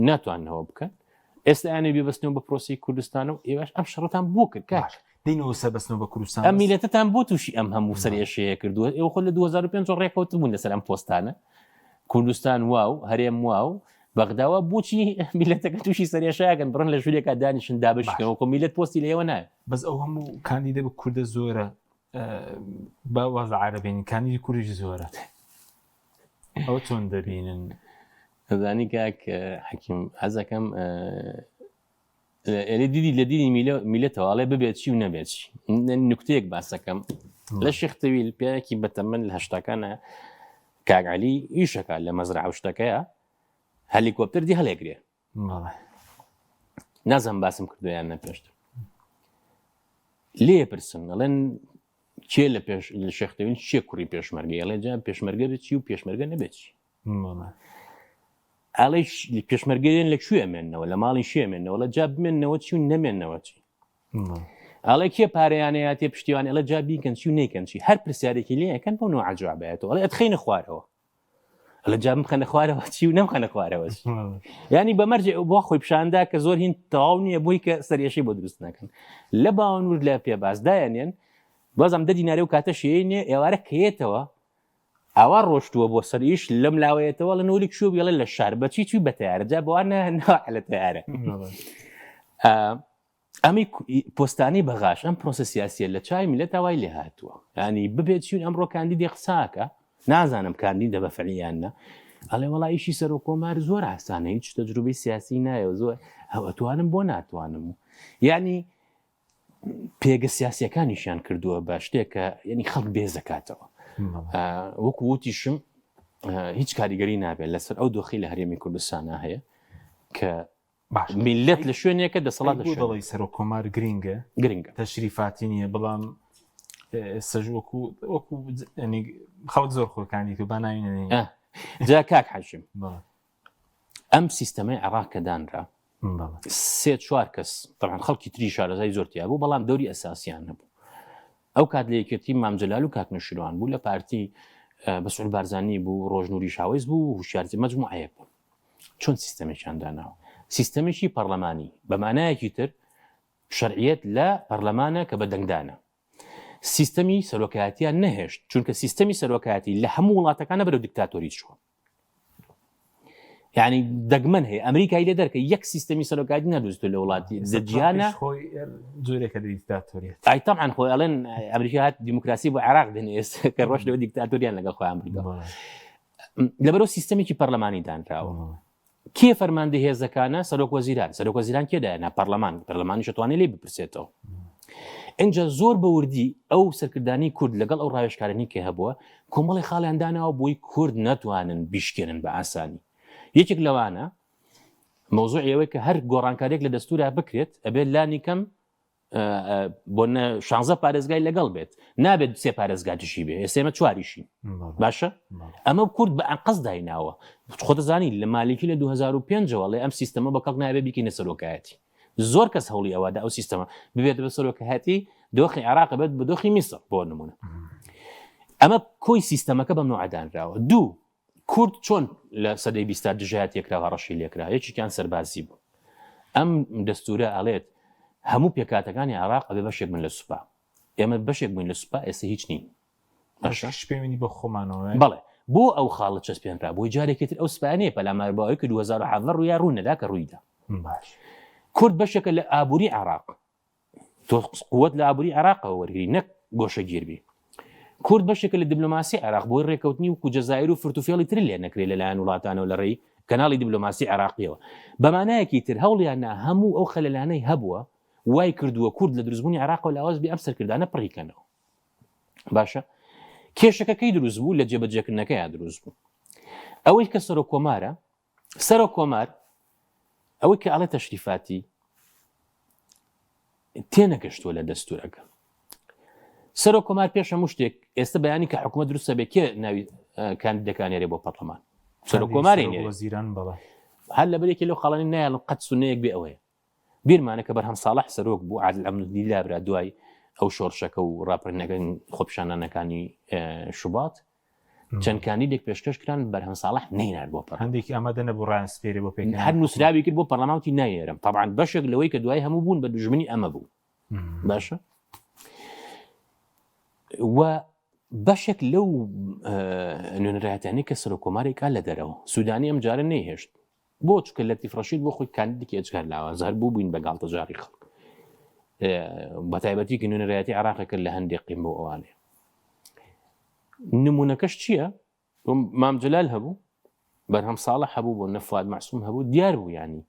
Speaker 2: ناتواننەوە بکەن ئێستا یانە بێبەستنەوە بە پرۆسی کوردستان و ئێوەش ئەم شەڕتان بۆ کرد کاک
Speaker 1: دینەوە سەربەستنەوە بە کوردستان
Speaker 2: ئەم میلەتەتان بۆ تووشی ئەم هەموو سەرێشەیە کردووە ئێوە خۆ لە 2005 ڕێکەوتبوون لەسەر ئەم پۆستانە کوردستان واو هەرێم واو بەغداوە بۆچی میلەتەکە تووشی سەرێشەکەن بڕن لە ژوورێکا دانیشن دابشکەوە خۆ میلەت پۆستی لێوە نایە
Speaker 1: بەس ئەو هەموو کاندیدە بە کوردە زۆرە با واز لە عەرەبێنین کاندیدی کوردیش زۆرە ئەوە چۆن دەبینن؟
Speaker 2: ئەزانی کاک حەکیم حەزەکەم ئێرە دیدی لە دیدی میلەتەوە ئەڵێ ببێت چی و نەبێت چی نکتەیەک باسەکەم لە شێخ تەویل پیاوێکی بەتەمەن لە هەشتاکانە کاک عەلی ئیشەکە لە مەزرعە و شتەکەیە هەلیکۆپتەر دی هەلێگرێ نازم باسم کردو یان نە پێشتر لێ پرسن ئەڵێن کێ لە پێش لە شێخ تەویل چێ کوڕی پێشمەرگە ئەڵێ جا پێشمەرگە بچی و پێشمەرگە نەبێت چی ئەڵێ پێشمەرگەیان لە کوێ ئەمێنەوە لە ماڵی شێ مێنەوە لە جا بمێنەوە چی و نەمێنەوە چی ئەڵێ کێ پارەیانەیە تێ پشتیوان ئەڵێ جا بیکەن چی و نیکەن چی هەر پرسیارێکی لێەکەن بۆ نوع جوابێتەوە ئەڵێ ئەتخینە خوارەوە ئەڵێ جا بمخەنە خوارەوە چی و نەمخەنە خوارەوە ینی بە مەرجێ بۆ خۆی پیشاندا کە زۆر هین تەواو نییە بۆی کە سەرێشی بۆ دروست نەکەن لە باوەنور لە پێبازدایانێن بازم دە دینارێ و کاتە شێنێ ئێوارە کەیەتەوە ئاوا ڕۆشتووە بۆ سەر ئیش لەم لاوەیەتەوە لە نوری کوێ بێڵێ لە شار بەچی چوی بە تەیارە جا بۆوان لە تەیارە ئەمی پۆستانی بەغاش ئەم پرۆسە سیاسیە لە چای میلەتا وای لێ هاتووە ینی ببێت چین ئەمڕۆ کاندیدی قساکە نازانم کاندیدە بە فعلیان نە ئەڵێ وەڵا ئیشی سەرۆک کۆمار زۆر ئاسانە هیچ تەجروبەی سیاسی نایە زۆر ئەو ئەتوانم بۆ ناتوانم یعنی پێگە سیاسیەکانیشیان کردووە بە شتێک کە یعنی خەڵک بێزەکاتەوە وەکو وتیشم هیچ کاریگەری نابێت لەسەر ئەو دۆخی لە هەرێمی کوردستانە هەیە کە میلەت لە شوێنێکە دەسەڵات لە
Speaker 1: دەڵی سەرۆک کۆمار گرینگە
Speaker 2: گرنگە
Speaker 1: تەشریفاتی نییە بەڵام ئێستاش وەکو وەکو خەڵک زۆر خۆکانی تو با ناوی
Speaker 2: جا کاک حەشم ئەم سیستەمەی عێراق کە دانرا سێ چوار کەس طبعا خەڵکی تری شارەزای زۆر تیا بوو بەڵام دەوری ئەساسیان نەبوو ئەو کات لە یەکێتی مام جەلال و کاک نەوشیروان بوو لە پارتی مەسعود بارزانی بوو ڕۆژ نوری شاوەیس بوو هوشیارزی مەجموعەیەک بوو چۆن سیستەمێکیان داناوە سیستەمێکی پەرلەمانی بە مانایەکی تر شەرعیەت لە پەرلەمانە کە بە دەنگدانە سیستەمی سەرۆکایەتیان نەهێشت چونکە سیستەمی سەرۆکایەتی لە هەموو وڵاتەکانە بەرەو دیکتاتۆری چووە یعنی دەگمەن هەیە ئەمریکای لێ دەرکە یەک سیستەمی سەرۆکایەتی نەدروستە لە وڵاتی لە جیهانە
Speaker 1: خۆی جۆرێکە دیکتاتۆریەت
Speaker 2: ئای طبعا خۆی ئەڵێن ئەمریکا هات دیموکراسی بۆ عێراق دێنێ ئێستا کە ڕۆژ لەوە دیکتاتۆریان لەگەڵ خۆیان بردەوە لەبەرەوە سیستەمێکی پەرلەمانی دانراوە. کێ فەرماندەی هێزەکانە؟ سەرۆک وەزیران. سەرۆک وەزیران کێ داینا؟ پەرلەمان. پەرلەمانیش ئەتوانێ لێی بپرسێتەوە. ئینجا زۆر بە وردی ئەو سەرکردانی کورد لەگەڵ ئەو ڕاوێژکارانی کە هەبووە کۆمەڵی خاڵیان داناوە بۆی کورد نەتوانن بیشکێنن بە ئاسانی. یەکێک لەوانە مەوزوعی ئەوەی کە هەر گۆڕانکاریەک لە دەستورا بکرێت ئەبێت لانی کەم بۆ شانزە پارێزگای لەگەڵ بێت نابێت سێ پارێزگا دژی بێ ئێسێمە چواریشین باشە ئەمە کورد بە ئەنقەست دایناوە خۆدەزانی لە مالیکی لە 2005ەوە ڵێ ئەم سیستەمە بە کەڵک نابێ بیکەینە سەرۆکایەتی زۆر کەس هەوڵی ئەوەدا ئەو سیستەمە ببێت بە سەرۆکایەتی دۆخی عێراق بێت بە دۆخی میسر بۆ نمونە ئەمە کۆی سیستەمەکە بەم نوعدانراوە دوو کورد چۆن لە سەدەی بیستا دژایەتی کرا و هەڕەشەی لێکرا یەکێکیان سەربازی بوو ئەم دەستورە ئەڵێت هەموو پێکاتەکانی عێراق ئەبێ بەشێک بن لە سوپا ئێمە بەشێک بووین لە سوپا ئێستا هیچ نین
Speaker 1: باشە پەیوەندی بە خۆمانەوە
Speaker 2: بەڵێ بۆ ئەو خاڵە چەسپێنرا بۆی جارێکی تر ئەو سوپایە پەلامار بۆ ئەوەی کە 2017 ڕوویا ڕوو نەدا کە ڕوویدا
Speaker 1: باش
Speaker 2: کورد بەشێکە لە ئابووری عێراق تۆ قوت لە ئابووری عێراقەوە وەرگری نەک گۆشەگیر بی. کورد بەشێکە لە دیبلۆماسی عێراق بۆی ڕێکەوتنی وکو جەزائیر و فرتوفێڵی تر لێ نەکرێ لەلایەن وڵاتانەوە لە ڕێی کەناڵی دیبلۆماسی عێراقیەوە. بە مانایەکی تر هەوڵیان نا هەموو ئەو خەلەلانەی هەبووە وای کردووە کورد لە دروستبوونی عێراقەوە لاواز بێ ئەم سەرکردانە پڕی کەنەوە. باشە کێشەکە کەی دروست بوو؟ لە جێبەجێکردنەکەیا دروست بوو. ئەوەی کە سەرۆک کۆمارە سەرۆک کۆمار ئەوەی کە ئەڵێ تەشریفاتی تێنەگەشتووە لە دەستورەکە سەرۆک کۆمار پێش هەموو شتێک ئێستا بەیانی کە حکوومەت دروستە بێ کێ ناوی کاندیدەکانێرێ بۆ پەرلەمان سەرۆک کۆماری
Speaker 1: وەزیران بەڵێ
Speaker 2: هەر لەبەرێکی لەو خاڵانی نایەڵم قەت سونەیەک بێ ئەوەیە بیرمانە کە بەرهەم ساڵح سەرۆک بوو عادل عەبدولمەهدی لابرا دوای ئەو شۆڕشەکە و ڕاپەڕینەکان خۆپیشاندانەکانی شوبات چەند کاندیدێک پێشکەش کران بەرهەم ساڵح نەینارد بۆ پەرلەمان.
Speaker 1: هەندێکی ئامادە نەبوو ڕایان سپێرێ بۆ پێکهێنانی
Speaker 2: هەر نووسراوی کرد بۆ پەرلەمان وتی ناینێرم تەبعەن بەشێک لەوەی کە دوای هەموو بوون بە دوژمنی ئەمە بوو باشە و بەشێک لەو نوێنەرایەتیانەی کە سەرۆک کۆمارێکا لە دەرەوە سوودانی ئەم جارە نەیهێشت بۆ چونکە لەتیف ڕەشید بۆ خۆی کاندیدێکی ئێجگار لاوازە هەر بوو بووین بە گاڵتەجاڕی خەڵک بە تایبەتی کە نوێنەرایەتی عێراق کرد لە هەندێک قیم بۆ ئەوانەیە نمونەکەش چییە مام جەلال هەبوو بەرهەم ساڵح هەبوو بۆ نەفواد مەعسوم هەبوو دیار بوو ینی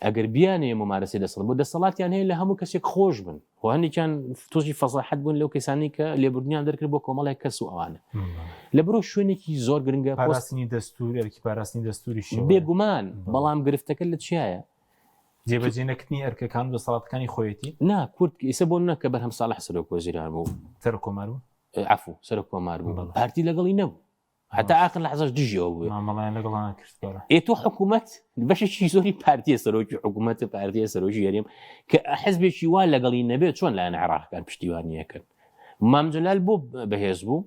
Speaker 2: ئەگەر بیانەیە ممارەسەی دەسەڵات بۆ دەسەڵاتیان هەیە لە هەموو کەسێک خۆش بن خۆ هەندێکیان تۆزی فەزاحەت بوون لەو کەسانی کە لێبوردنیان دەرکرد بۆ کۆمەڵێک کەس و ئەوانە لە بڕۆ شوێنێکی زۆر گرنگە
Speaker 1: پاراستنی دەستور ئەرکی پاراستنی دەستوری
Speaker 2: بێگومان بەڵام گرفتەکە لە چیایە؟
Speaker 1: جێبەجێ نەکردنی ئەرکەکان و دەسەڵاتەکانی خۆیەتی
Speaker 2: نا کورد ئیسە بۆ نە کە بەرهەم ساڵح سەرۆک وەزیران بوو
Speaker 1: سەرۆک کۆمار بوو
Speaker 2: عفو سەرۆک کۆمار بوو پارتی لەگەڵی نەبوو هەتا ئاخر لەحزەش دژی ئەو بوو
Speaker 1: مامەڵەیان لەگەڵ نەکرد بەڵێ.
Speaker 2: ئێ تۆ حکوومەت بەشێکی زۆری پارتیە سەرۆکی حکوومەت پارتیە سەرۆکی هەرێم کە حزبێکی وا لەگەڵی نەبێت چۆن لایەن عێراقەکان پشتیوانیەکەن مام جەلال بۆ بەهێز بوو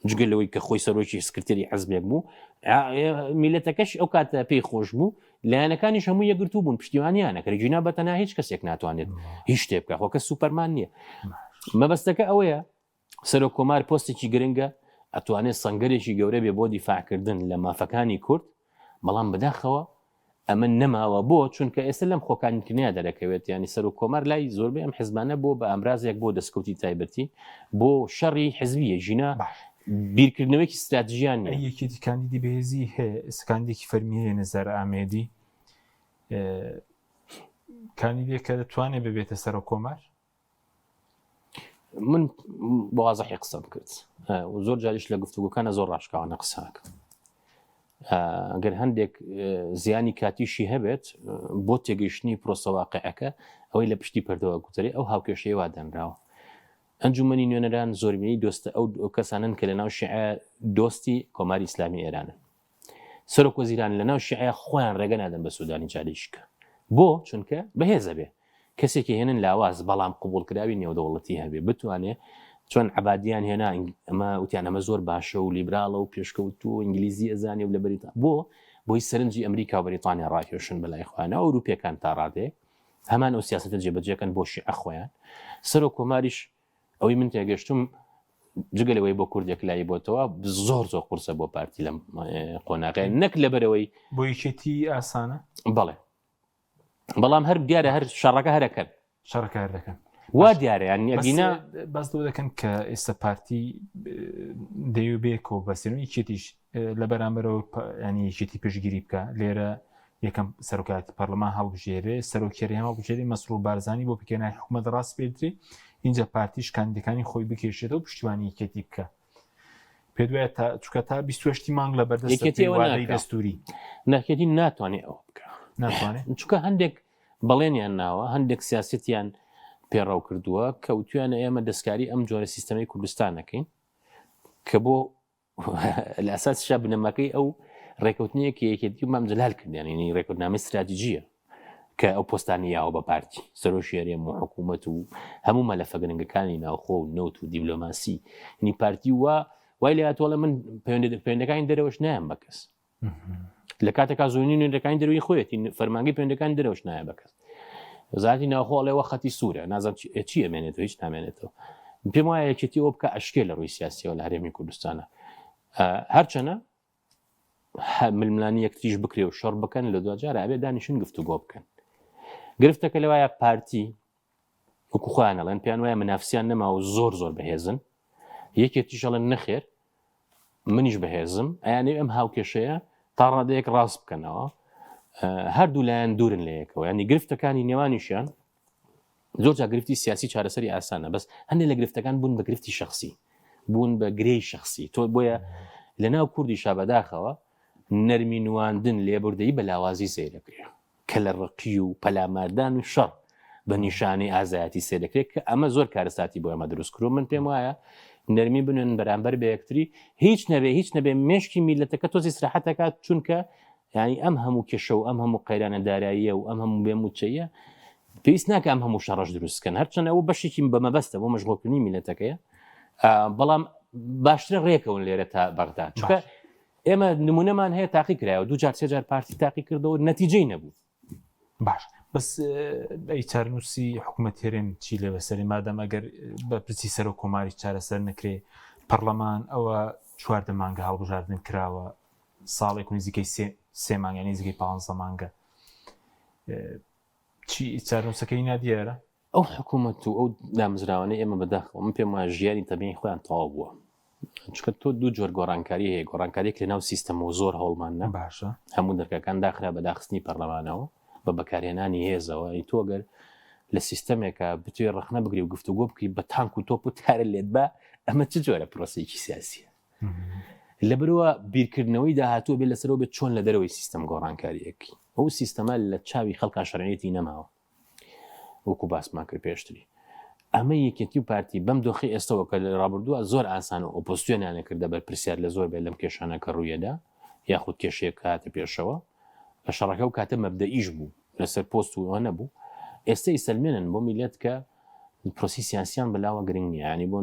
Speaker 2: جگە لەوەی کە خۆی سەرۆکی سکرتێری حزبێک بوو میلەتەکەش ئەو کاتە پێی خۆش بوو لایەنەکانیش هەموو یەکگرتوو بوون پشتیوانیانە کە گینا بە تەنها هیچ کەسێک ناتوانێت هیچ شتێ بکە خۆکە سوپەرمان نییە مەبەستەکە ئەوەیە سەرۆک کۆمار پۆستێکی گرنگە، ئەتوانێت سەنگەرێکی گەورە بێ بۆ دیفاعکردن لە مافەکانی کورد، بەڵام بەداخەوە ئەمە نەماوە، بۆ؟ چونکە ئێستا لەم خۆکاندیدکردنەیا دەرەکەوێت، یانی سەرۆک کۆمار لای زۆربەی ئەم حزبانە بۆ بە ئامرازێک بۆ دەستکەوتی تایبەتی، بۆ شەڕی حزبیە، ژینا بیرکردنەوەیەکی ستراتیژیان نیە.
Speaker 1: ئەی یەکێتی کاندیدی بەهێزی هەیە، ئێستا کاندیدێکی فەرمی هەیە نزار ئامێدی، کاندیدێک کە دەتوانێت ببێتە سەرۆک کۆمار؟
Speaker 2: من بەوازحی قسەم کرد زۆر جاریش لە گفتوگۆکانە زۆر ڕاشکاوانە قساکە گەر هەندێک زیانی کاتیشی هەبێت بۆ تێگەیشتنی پرۆسە واقعەکە ئەوەی لە پشتی پردەوە گوترێ ئەو هاوکێشەیە وا دەنراوە ئەنجومەنی نوێنەران زۆربینەی دۆستە ئەو کەسانن کە لە ناو شیعە دۆستی کۆماری ئیسلامی ئێرانن سەرۆک وەزیران لە ناو شیعە خۆیان ڕێگە نادەن بە سوودانی جارێکیکە بۆ چونکە بەهێزە بێ کەسێکی هێنن لاواز بەڵام قبوڵکراوی نێودەوڵەتی هەبێ بتوانێ چۆن عبادیان هێنا ئەمە وتیان ئەمە زۆر باشە و لیبراڵە و پێشکەوتو و ئینگلیزی ئەزانێ و لە بەریتا بۆ بۆی سەرنجی ئەمریکا و بەریتانیا ڕاکێشن بەلای خۆیان ئەوروپیەکان تا ڕادێ هەمان ئەو سیاسەتە جێبەجێکەن بۆ شیعە خۆیان سەرۆک کۆماریش ئەوەی من تێگەشتم جگە لەوەی بۆ کوردێک لای بۆتەوە زۆر زۆر قورسە بۆ پارتی لەم قۆناغێ نەک لەبەرەوەی
Speaker 1: بۆ یەکێتی ئاسانە
Speaker 2: بەڵێ بەڵام هەر دیارە هەر شەڕەکە هەرەکەن
Speaker 1: شەڕەکە هەر دەکەن
Speaker 2: وا دیارە یان ئەگینا
Speaker 1: باس لەوە دەکەن کە ئێستا پارتی دەیەوێ بەیەکەوە بەسێن و یەکێتیش لە بەرامبەرەوە ینی یەکێتی پشتگیری بکە لێرە. یەکەم سەرۆکایەتی پەرلەمان هەڵبژێرێ، سەرۆکی هەرێم هەڵبژێرێ، مەسرور بارزانی بۆ پێکهێنانی حکومەت ڕاسپێردرێ، ئینجا پارتیش کاندیدەکانی خۆی بکێشێتەوە پشتیوانی یەکێتی بکا. پێت وایە تا چونکە تا 28 مانگ لە بەردەستە
Speaker 2: یەکێتی
Speaker 1: پێی
Speaker 2: ئەوە
Speaker 1: وادەی
Speaker 2: ناکا.
Speaker 1: دەستوری.
Speaker 2: ناکێتی ناتوانێت ئەوە بکا.
Speaker 1: ناتوانێت؟
Speaker 2: چونکە هەندێک بەڵێنیان ناوە، هەندێک سیاسەتیان پێڕەو کردووە کە وتویانە ئێمە دەستکاری ئەم جۆرە سیستەمەی کوردستان نەکەین کە بۆ لە ئەساسیشا بنەماکەی ئەو ڕێکەوتنەیە کە یەکێتی و مام جەلال کردیان یعنی ڕێکەوتنامەی ستراتیژیە کە ئەو پۆستانی یاوە بە پارتی سەرۆکی هەرێم و حکوومەت و هەموو مەلەفە گرنگەکانی ناوخۆ و نەوت و دیبلۆماسی یعنی پارتی وا وای لە هاتووە من پەیوەندەکانی دەرەوەش نایەم بە کەس لە کاتێکا زۆرینەی نوێنەرەکانی دەروی خۆیەتی فەرمانگەی پەیوەندەکانی دەرەوەش نایە بە کەس وەزارەتی ناوخۆ ئەڵێ وە خەتی سوورە نازانم چی ئەمێنێتەوە هیچ نامێنێتەوە پێم وایە یەکێتی ئەوە بکە ئەشکێ لە ڕووی سیاسیەوە لە هەرێمی کوردستانە هەرچەنە ململانی یەکتریش بکرێ و شەڕ بکەن لە دوجار ئەبێ دانیشن گفتوگۆ بکەن گرفتەکە لەوایە پارتی وەکو خۆیان ئەڵێن پێیان وایە منافسیان نەما و زۆر زۆر بەهێزن یەکێتیش ئەڵێن نەخێر منیش بەهێزم ئەیانەوێ ئەم هاوکێشەیە تا ڕادەیەک ڕاست بکەنەوە هەردوو لایەن دوورن لە یەکەوە ینی گرفتەکانی نێوانیشیان زۆر جا گرفتی سیاسی چارەسەری ئاسانە بەس هەندێک لە گرفتەکان بوون بە گرفتی شخصی بوون بە گرێی شخصی تۆ بۆیە لە ناو کوردی شابەداخەوە نەرمی نواندن لێبوردەی بە لاوازی سەیرەکرێ کەلەڕەقی و پەلاماردان و شەڕ بە نیشانەی ئازایەتی سەیر دەکرێت کە ئەمە زۆر کارەساتی بۆ ئێمە دروست کردووە من پێم وایە نەرمی بنوێنن بەرامبەر بە یەکتری هیچ نەبێ هیچ نەبێ مێشکی میلەتەکە تۆزی ئیسراحەت دەکات چونکە یعنی ئەم هەموو کێشە و ئەم هەموو قەیرانە داراییە و ئەم هەموو بێموچەیە پێویست ناکە ئەم هەموو شەڕەش دروست بکەن هەرچەند ئەوە بەشێکی بە مەبەستە بۆ مەشغوڵکردنی میلەتەکەیە بەڵام باشترە ڕێکەون لێرە تا بەغدا چونکە ئێمە نمونەمان هەیە تاقی کرایەوە دوو جار سێ جار پارتی تاقی کردەوە نەتیجەی نەبوو.
Speaker 1: باش بەس ئەی چارنووسی حکوومەت هەرێم چی لێ بەسەری مادەم ئەگەر بە پرسی سەرۆک کۆماری چارەسەر نەکرێ پەرلەمان ئەوە چواردە مانگە هەڵبژاردن کراوە ساڵێک و نزیکەی سێ مانگە نزیکەی پ مانگە چی چارنووسەکەی نادیارە
Speaker 2: ئەو حکوومەت و ئەو دامەزراوانەی ئێمە بەداخەوە من پێم وایە ژیانی تەبیعی خۆیان تەواو بووە چونکە تۆ دوو جۆر گۆڕانکاری هەیە گۆڕانکاریێک لە ناو سیستەم و زۆر هەوڵمان نە
Speaker 1: باشە
Speaker 2: هەموو دەرگاکان داخرا بە داخستنی پەرلەمانەوە بە بەکارهێنانی هێزەوە ی تۆ گەر لە سیستەمێکە بتوێ ڕەخنە بگری و گفتوگۆ بکەی بە تانک و تۆپ و تارە لێت بە ئەمە چ جۆرە پرۆسەیەکی سیاسیە لەبەرئەوە بیرکردنەوەی داهاتوو بێت لەسەرەوە بێت چۆن لە دەرەوەی سیستەم گۆڕانکاریەکی ئەو سیستەمە لە چاوی خەڵکا شەرعیەتی نەماوە وەکو باسمان کرد پێشتری ئەمە یەکێتی و پارتی بەم دۆخی ئێستەوە کە لە ڕابردووە زۆر ئاسان و ئۆپۆزسیۆنیانە کردە بەر پرسیار لە زۆر بێت لەم کێشانە کە ڕوویەدا یاخود کێشەیەک کە هاتە پێشەوە لە شەڕەکە و کاتە مەبدەئیش بوو لەسەر پۆست و ئەوە نەبوو ئێستا ئیسەلمێنن بۆ میلەت کە پرۆسی سیاسیان بەلاوە گرنگ نییە ینی بۆ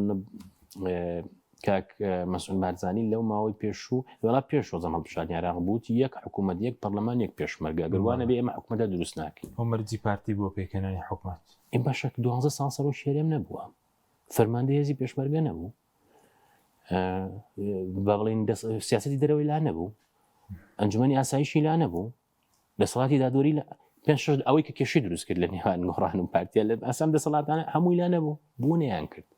Speaker 2: کاک مەسعود بارزانی لەو ماوەی پێشوو وڵا پێش وەزم هەڵبژاردنی عێراق بووتی یەک حکوومەت یەک پەرلەمان یەک پێشمەرگە ئەگەر وا نەبێ ئێمە حکوومەتە دروست ناکەین.
Speaker 1: ئەو مەرجی پارتی بووە پێکهێنانی حکومەت.
Speaker 2: ئێ باشە دوانزە ساڵ سەرۆکی هەرێم نەبووە فەرماندەی هێزی پێشمەرگە نەبوو با بڵێین سیاسەتی دەرەوەی لا نەبوو ئەنجومەنی ئاسایشی لا نەبوو دەسەڵاتی دادوەری لە پێنج شەش ئەوەی کە کێشەی دروست کرد لە نێوان گۆڕان و پارتیا لە ئاسام دەسەڵاتانە هەمووی لا نەبوو بوونیان کرد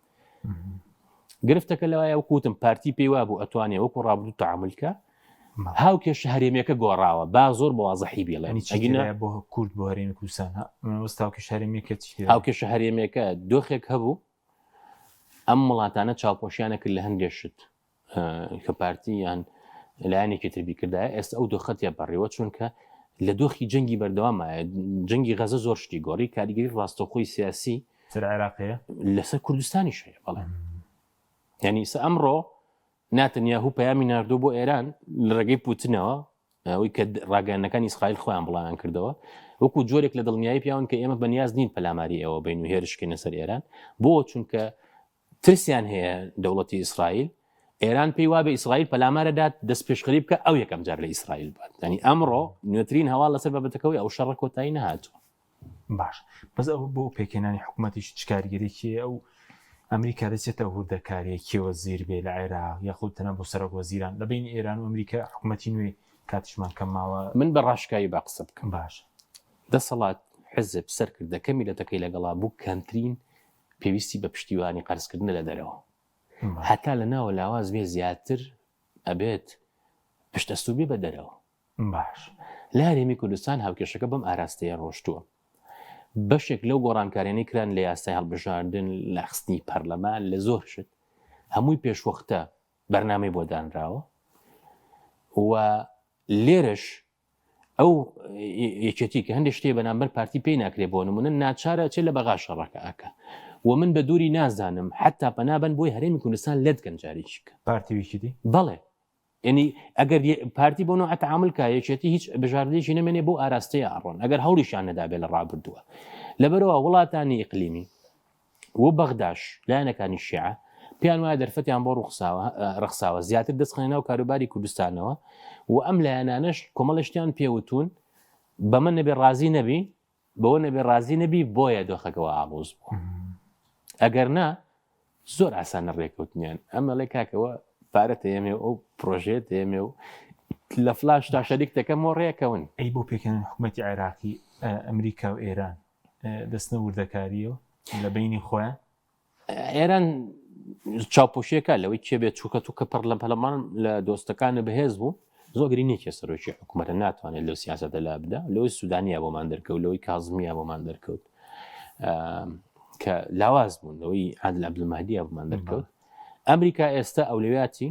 Speaker 2: گرفتەکە لەوایە وەکوتم پارتی پێی وابوو ئەتوانێ وەکو ڕابردوو تعاملکە هاو کێشە هەرێمیەکە گۆڕاوە با زۆر بە وازحی بڵێن
Speaker 1: ئەگینا بۆ کورد بۆ هەرێمی کوردستان هاوکێشە هەرێمیەکە چی
Speaker 2: هاوکێشە هەرێمیەکە دۆخێک هەبوو ئەم وڵاتانە چاوپۆشیانە کرد لە هەندێک شت کە پارتی یان لایەنێکی تر بیکردایە ئێستا ئەو دۆخە تێپەڕیوە چونکە لە دۆخی جەنگی بەردەوامایە جەنگی غەزە زۆر شتی گۆڕی کاریگەری ڕاستەوخۆی سیاسی
Speaker 1: سەر عێراقەیە
Speaker 2: لەسەر کوردستانیش هەیە بەڵێ یعنی ئیستا ئەمڕۆ ناتنیاهو پەیامی ناردوو بۆ ئێران لە ڕێگەی پوتنەوە ئەوەی کە ڕاگەیاندنەکانی ئیسرائیل خۆیان بڵاویان کردەوە وەکو جۆرێک لە دڵنیایی پیاون کە ئێمە بەنیاز نین پەلاماری ئێوە بین و هێرشکەینە سەر ئێران بۆ چونکە ترسیان هەیە دەوڵەتی ئیسرائیل ئێران پێی وابێ ئیسرائیل پەلامارەدات دەست پێشخەری بکە ئەو یەکەم جار لە ئیسرائیل بات ینی ئەمڕۆ نوێترین هەواڵ لەسەر بابەتەکەوەی ئەو شەڕە کۆتایی نەهاتووە
Speaker 1: باش بەس ئەو بۆ پێکهێنانی حکوومەتیش چ کاریگەریی ئەو ئەمریکا دەچێتە هوردەکاریە کێ وەزیر بێ لە عێراق یاخود تەنها بۆ سەرۆک وەزیران لە بینی ئێران و ئەمریکا حکوومەتی نوێ کاتیشمان کەم ماوە
Speaker 2: من بە ڕاشکاوی با قسە بکەم
Speaker 1: باش
Speaker 2: دەسەڵات حزب سەرکردەکە میلەتەکەی لەگەڵا بوو کەمترین پێویستی بە پشتیوانی قەرزکردنە لە دەرەوە هەتا لە ناوە لاواز بێ زیاتر ئەبێت پشت ئەستوور بێ بە دەرەوە.
Speaker 1: باش.
Speaker 2: لە هەرێمی کوردستان هاوکێشەکە بەم ئاراستەیە ڕۆشتووە. بەشێک لەو گۆڕانکاریانەی کران لە یاسای هەڵبژاردن، لە خستنی پەرلەمان، لە زۆر شت، هەمووی پێشوەختە بەرنامەی بۆ دانراوە و لێرەش ئەو یەکێتی کە هەندێک شتێ بەنامبەر پارتی پێی ناکرێ بۆ نمونە ناچارە چێ لە بەغا شەڕەکە ئەکا و من بە دووری نازانم حتا پەنابن بۆی هەرێمی کوردستان لەت کەن جارێکی کە
Speaker 1: پارتی ویکیدی
Speaker 2: بەڵێ یعنی ئەگەر پارتی بۆ نوع تعامل کا یەکێتی هیچ بژاردەیەکی نەمێنێ بۆ ئاراستەیە ئەڕۆن ئەگەر هەوڵیشیان نەدابێ لە ڕابردووە لەبەرەوە وڵاتانی ئیقلیمی و بەغداش لایەنەکانی شیعە پێیان وایە دەرفەتیان بۆ ڕوخساوە ڕەخساوە زیاتر دەستخەنە ناو کاروباری کوردستانەوە و ئەم لایەنانەش کۆمەڵە شتیان پێوتون بەمە نەبێ ڕازی نەبی بەوە نەبێ ڕازی نەبی بۆیە دۆخەکەەوە ئاڵۆز بوو ئەگەر نا زۆر ئاسانە ڕێکەوتنیان ئەمە لێ کاکەوە پارە تێمێ و ئەو پرۆژێت تێمێ و لە فلاش تا شەریک دەکەم و ڕێکەون.
Speaker 1: ئەی بۆ پێکهێنانی حکومەتی عێراقی ئەمریکا و ئێران دەستنە وردەکاریەوە لە بەینی خۆیان؟
Speaker 2: ئێران چاوپۆشیەکە لەوەی کێ بێت چووکە تو کە پەرلەم پەرلەمان لە دۆستەکانە بەهێز بوو زۆر گرینێکە سەرۆکی حکوومەتە ناتوانێت لەو سیاسەتە لا بدا لەوەی سوودانیا بۆمان دەرکەوت لەوەی کازمیە بۆمان دەرکەوت کە لاواز بوون لەوەی عادل عەبدولمەهدیە بۆمان دەرکەوت ئەمریکا ئێستا ئەولەویاتی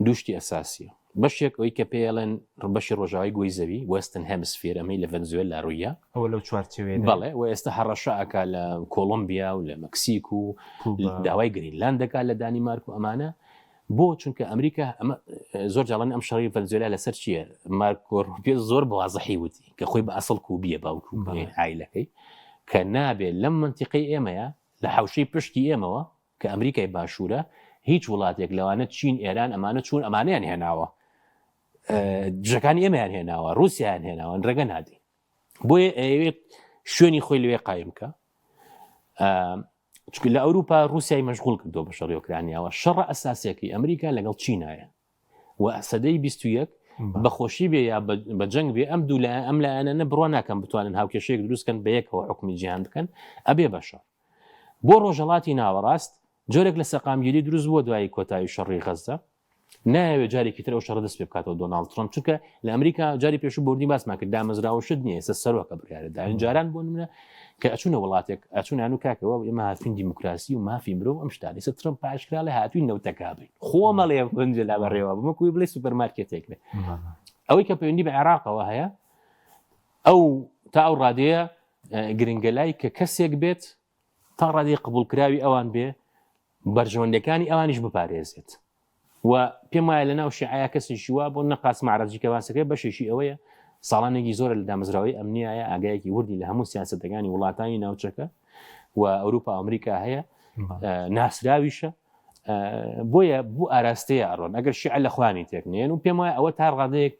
Speaker 2: دوو شتی ئەساسیە بەشێک ئەوی کە پێڵێن بەشی ڕۆژاوای گۆی زەوی Western Hemisphere ئەمەی لە ڤەنزوێلا ڕوویە
Speaker 1: ئەوە لەو چوارچێوەیە
Speaker 2: بەڵێ و ئێستا هەڕەشە ئەکا لە کۆڵۆمبیا و لە مەکسیک و داوای گرینلاند دەکات لە دانیمارک و ئەمانە بۆ چونکە ئەمریکا ئەمە زۆر جاڵەن ئەم شەڕی ڤەنزوێلا لەسەر چییە مارکۆ ڕوبیۆ زۆر بەوازحی وتی کە خۆی بە ئەسڵ کوبیە باوک و عایلەکەی کە نابێت لەم منتیقەی ئێمەیە لە حوشەی پشتی ئێمەوە کە ئەمریکای باشوورە هیچ وڵاتێک لەوانە چین ئێران ئەمانە چوون ئەمانەیان هێناوە دژەکانی ئێمەیان هێناوە رووسیان هێناوە ڕێگە نادەین بۆیە ئەیەوێت شوێنی خۆی لەوێ قایم بکە چونکە لە ئەوروپا رووسیای مەشغول کردو بە شەڕی ئۆکرانیاوە شەڕە ئەساسیەکەی ئەمریکا لەگەڵ چینایە و سەدەی 21 بەخۆشی بێ یا بە جەنگ بێ ئەم دوو ئەم لایەنە نە بڕوا ناکەم بتوانن هاوکێشەیەک دروستکەن بە یەکەوە حکومی جیهان بکەن ئەبێ بەشە بۆ ڕۆژهەڵاتی ناوەڕاست جۆرێک لە سەقامگیری دروست بووە دوای کۆتایی شەڕی غەززە نایەوێت جارێکی تر ئەو شەڕە دەست پێ بکاتەوە دۆناڵد ترەمپ چونکە لە ئەمریکا جاری پێشوو بۆردی باسمان کرد دامەزراوە شت نییە ئێستا سەرۆکە بڕیارە داین جاران بۆ نمونە کە ئەچوونە وڵاتێک ئەچوونان و کاکەوە ئێمە هاتوین دیموکراسی و مافی مرۆڤ ئەم شتانە ئێستا ترەمپ پاشکرا لە هاتوین نەوتەکە بین خۆمەڵێ بنجە لا بەڕێوە بمە کوی بڵێ سوپەرمارکێتێک بێ ئەوەی کە پەیوەندی بە عێراقەوە هەیە ئەو تا ئەو ڕادەیە گرنگە لای کە کەسێک بێت تا ڕادەی قبوڵکراوی ئەوان بێ بەرژەوەندەکانی ئەوانیش بپارێزێت و پێم وایە لە ناو شیعەیە کەسێکی وا بۆ نە قاسم عەرەجی کە باسەکەی بەشێکی ئەوەیە ساڵانێکی زۆرە لە دامەزراوەی ئەمنیایە ئاگایەکی وردی لە هەموو سیاسەتەکانی وڵاتانی ناوچەکە و ئەوروپا ئەمریکا هەیە ناسراویشە بۆیە بوو ئاراستەیە ئەڕۆن ئەگەر شیعە لە خوانی تێکنێن و پێم وایە ئەوە تا ڕادەیەک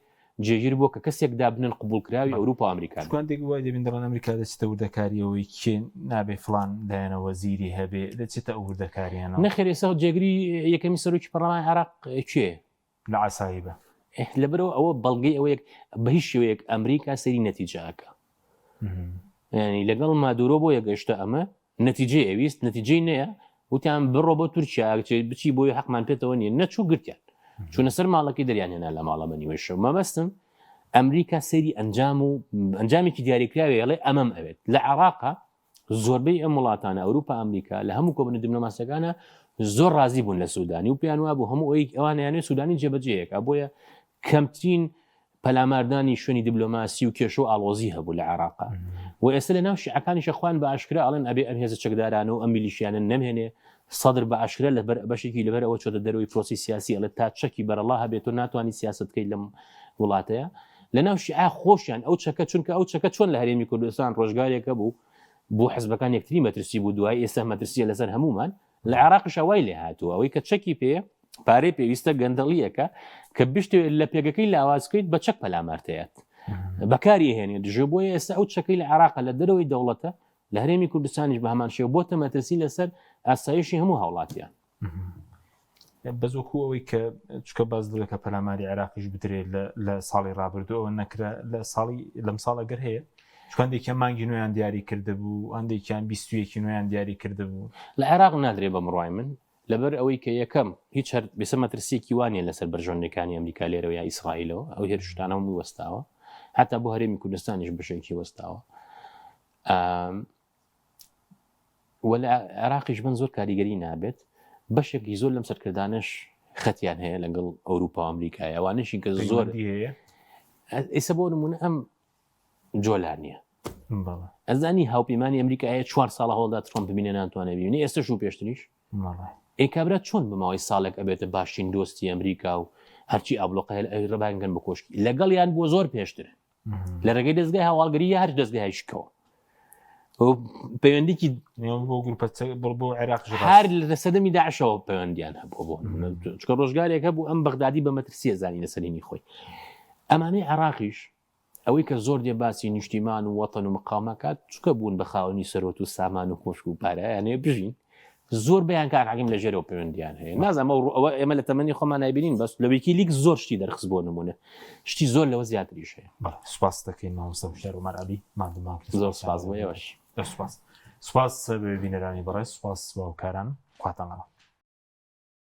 Speaker 2: جێگیر بووە کە کەسێک دابنێن قبوڵکراوی ئەوروپا و ئەمریکا بێت.
Speaker 1: چونکە هەندێک وای دەبین دەڵێن ئەمریکا دەچێتە وردەکارییەوەی کێ نابێ فڵان لایەنە وەزیری هەبێ دەچێتە ئەو وردەکاریانەوە.
Speaker 2: نەخێر ئێستا جێگری یەکەمی سەرۆکی پەرلەمانی عێراق کێیە؟
Speaker 1: لە عەسایبە.
Speaker 2: لەبەرئەوە ئەوە بەڵگەی ئەوەیە بە هیچ شێوەیەک ئەمریکا سەیری نەتیجە ئەکا. یانی لەگەڵ مادورۆ بۆیە گەشتە ئەمە نەتیجەی ئەویست نەتیجەی نەیە وتیان بڕۆ بۆ تورکیا بچی بۆی حەقمان پێتەوە نییە نەچوو گرتیان چوونە سەر ماڵەکەی دەریان هێنا لە ماڵە بە نیوەی شەو مەبەستم ئەمریکا سەیری ئەنجام و ئەنجامێکی دیاریکراوی ئەڵێ ئەمەم ئەوێت لە عێراقا زۆربەی ئەم وڵاتانە ئەوروپا ئەمریکا لە هەموو کۆبنە دیبلۆماسیەکانە زۆر ڕازی بوون لە سوودانی و پێیان وابوو هەموو ئەوەی ئەوانیانێ سوودانی جێبەجێیەکە بۆیە کەمترین پەلاماردانی شوێنی دیبلۆماسی و کێشە و ئاڵۆزی هەبوو لە عێراقا و ئێستا لە ناو شیعەکانیشە خۆیان بە ئاشکرا ئەڵێن ئەبێ ئەم هێزە چەکدارانە و ئەم میلیشیانە نەمێنێ سەدر بە ئاشکرا لەبەر بەشێکی لەبەر ئەوە چۆتە دەرەوەی پرۆسی سیاسی ئەڵێ تا چەکی بەرەڵا هەبێت تۆ ناتوانانی سیاسەت بکەیت لەم وڵاتەیە لە ناو شیعە خۆشیان ئەو چەکە چونکە ئەو چەکە چۆن لە هەرێمی کوردستان ڕۆژگارێکە بوو بۆ حزبەکان یەکتری مەترسی بوو دوای ئێستا مەترسیە لەسەر هەمومان لە عێراقیشا وای لێ هاتووە ئەوەی کە چەکی پێ پارەی پێویستە گەندەڵیەکە کە بشتێت لە پێگەکەی لاواز بکەیت بە چەک پەلامارتەیەت بەکاری هێنێ دژە بۆیە ئێستا ئەو چەکەی لە عێراق لە دەرەوەی دەوڵەتە لە هەرێمی کوردستانیش بە هەمان شێوە بۆتە مەترسی لەسەر ئاسایشی هەموو هاوڵاتیان
Speaker 1: بەس وەکو ئەوەی کە چکە باز دەکە پەلاماری عێراقیش بدرێت لە ساڵی ڕابردوو ئەوە نەکرا لە ساڵی لەم ساڵ ئەگەر هەیە چکاندێکیان مانگی نوێیان دیاری کردبوو هەندێکیان بیستویەکی نوێیان دیاری کردبوو.
Speaker 2: لە عێراق نادرێ بە مڕوای من لەبەر ئەوەی کە یەکەم هیچ هەر بێسە مەترسیەکی وانە لەسەر بەرژەوەندەکانی ئەمریکا لێرەوە یا ئیسرائیلەوە ئەو هێرشتانە هەمووی وەستاوە. حتا بۆ هەرێمی کوردستانیش بەشێکی وەستاوە وە لە عێراقیش بن زۆر کاریگەری نابێت بەشێکی زۆر لەم سەرکردانش خەتیان هەیە لەگەڵ ئەوروپا و ئەمریکای ئەوانشی کە زۆر
Speaker 1: هەیە
Speaker 2: ئێستا بۆ نمونە ئەم جۆلانیە ئەزانی هاوپەیمانی ئەمریکا هەیە چوار ساڵە هەوڵدا ترۆمپ ببینێ ناتوانێت ببینێ ئێستش و پێشتریش ئێ کابرا چۆن بە ماوەی ساڵێک ئەبێتە باشترین دۆستی ئەمریکا و هەرچی ئابلۆقە هەیە ئەوی ڕبانگەن بە کۆشکی لەگەڵیان بۆ زۆر پێشتر لە ڕێگەی دەستگای هەواڵگری یا هەر دەستگای شکەوە پەیوەندیکی
Speaker 1: بۆ گروپە بۆ عێراق
Speaker 2: هەر لە سەدەمی داعشەوە پەیوەندیان هەبوو بۆ چکە ڕۆژگارێک هەبوو ئەم بەغدادی بە مەترسیە زانی لەسەرینی خۆی ئەمانەی عێراقیش ئەوەی کە زۆر دێ باسی نیشتیمان و وەتەن و مقاومە کات چونکە بوون بە خاوەنی سەرۆت و سامان و کۆشک و پارە یانێ بژین زۆر بەیان کاک حەکیم لە ژێرەوە پەیوەندیان هەیە نازانم ئەو ئەوە ئێمە لە تەمەنی خۆمان نایبینین بەس لە ویکی لیک زۆر شتی دەرخست بۆ نمونە شتی زۆر لەوە زیاتریش هەیە
Speaker 1: بەڵێ سوپاس دەکەین مامۆستا هوشیار عومەر عەلی ماندوومان کرد
Speaker 2: زۆر سوپاس بۆ ئێوەش
Speaker 1: سوپاس سوپاس بینەرانی بەڕێز سوپاس بۆ هاوکاران خواتان لەگەڵ.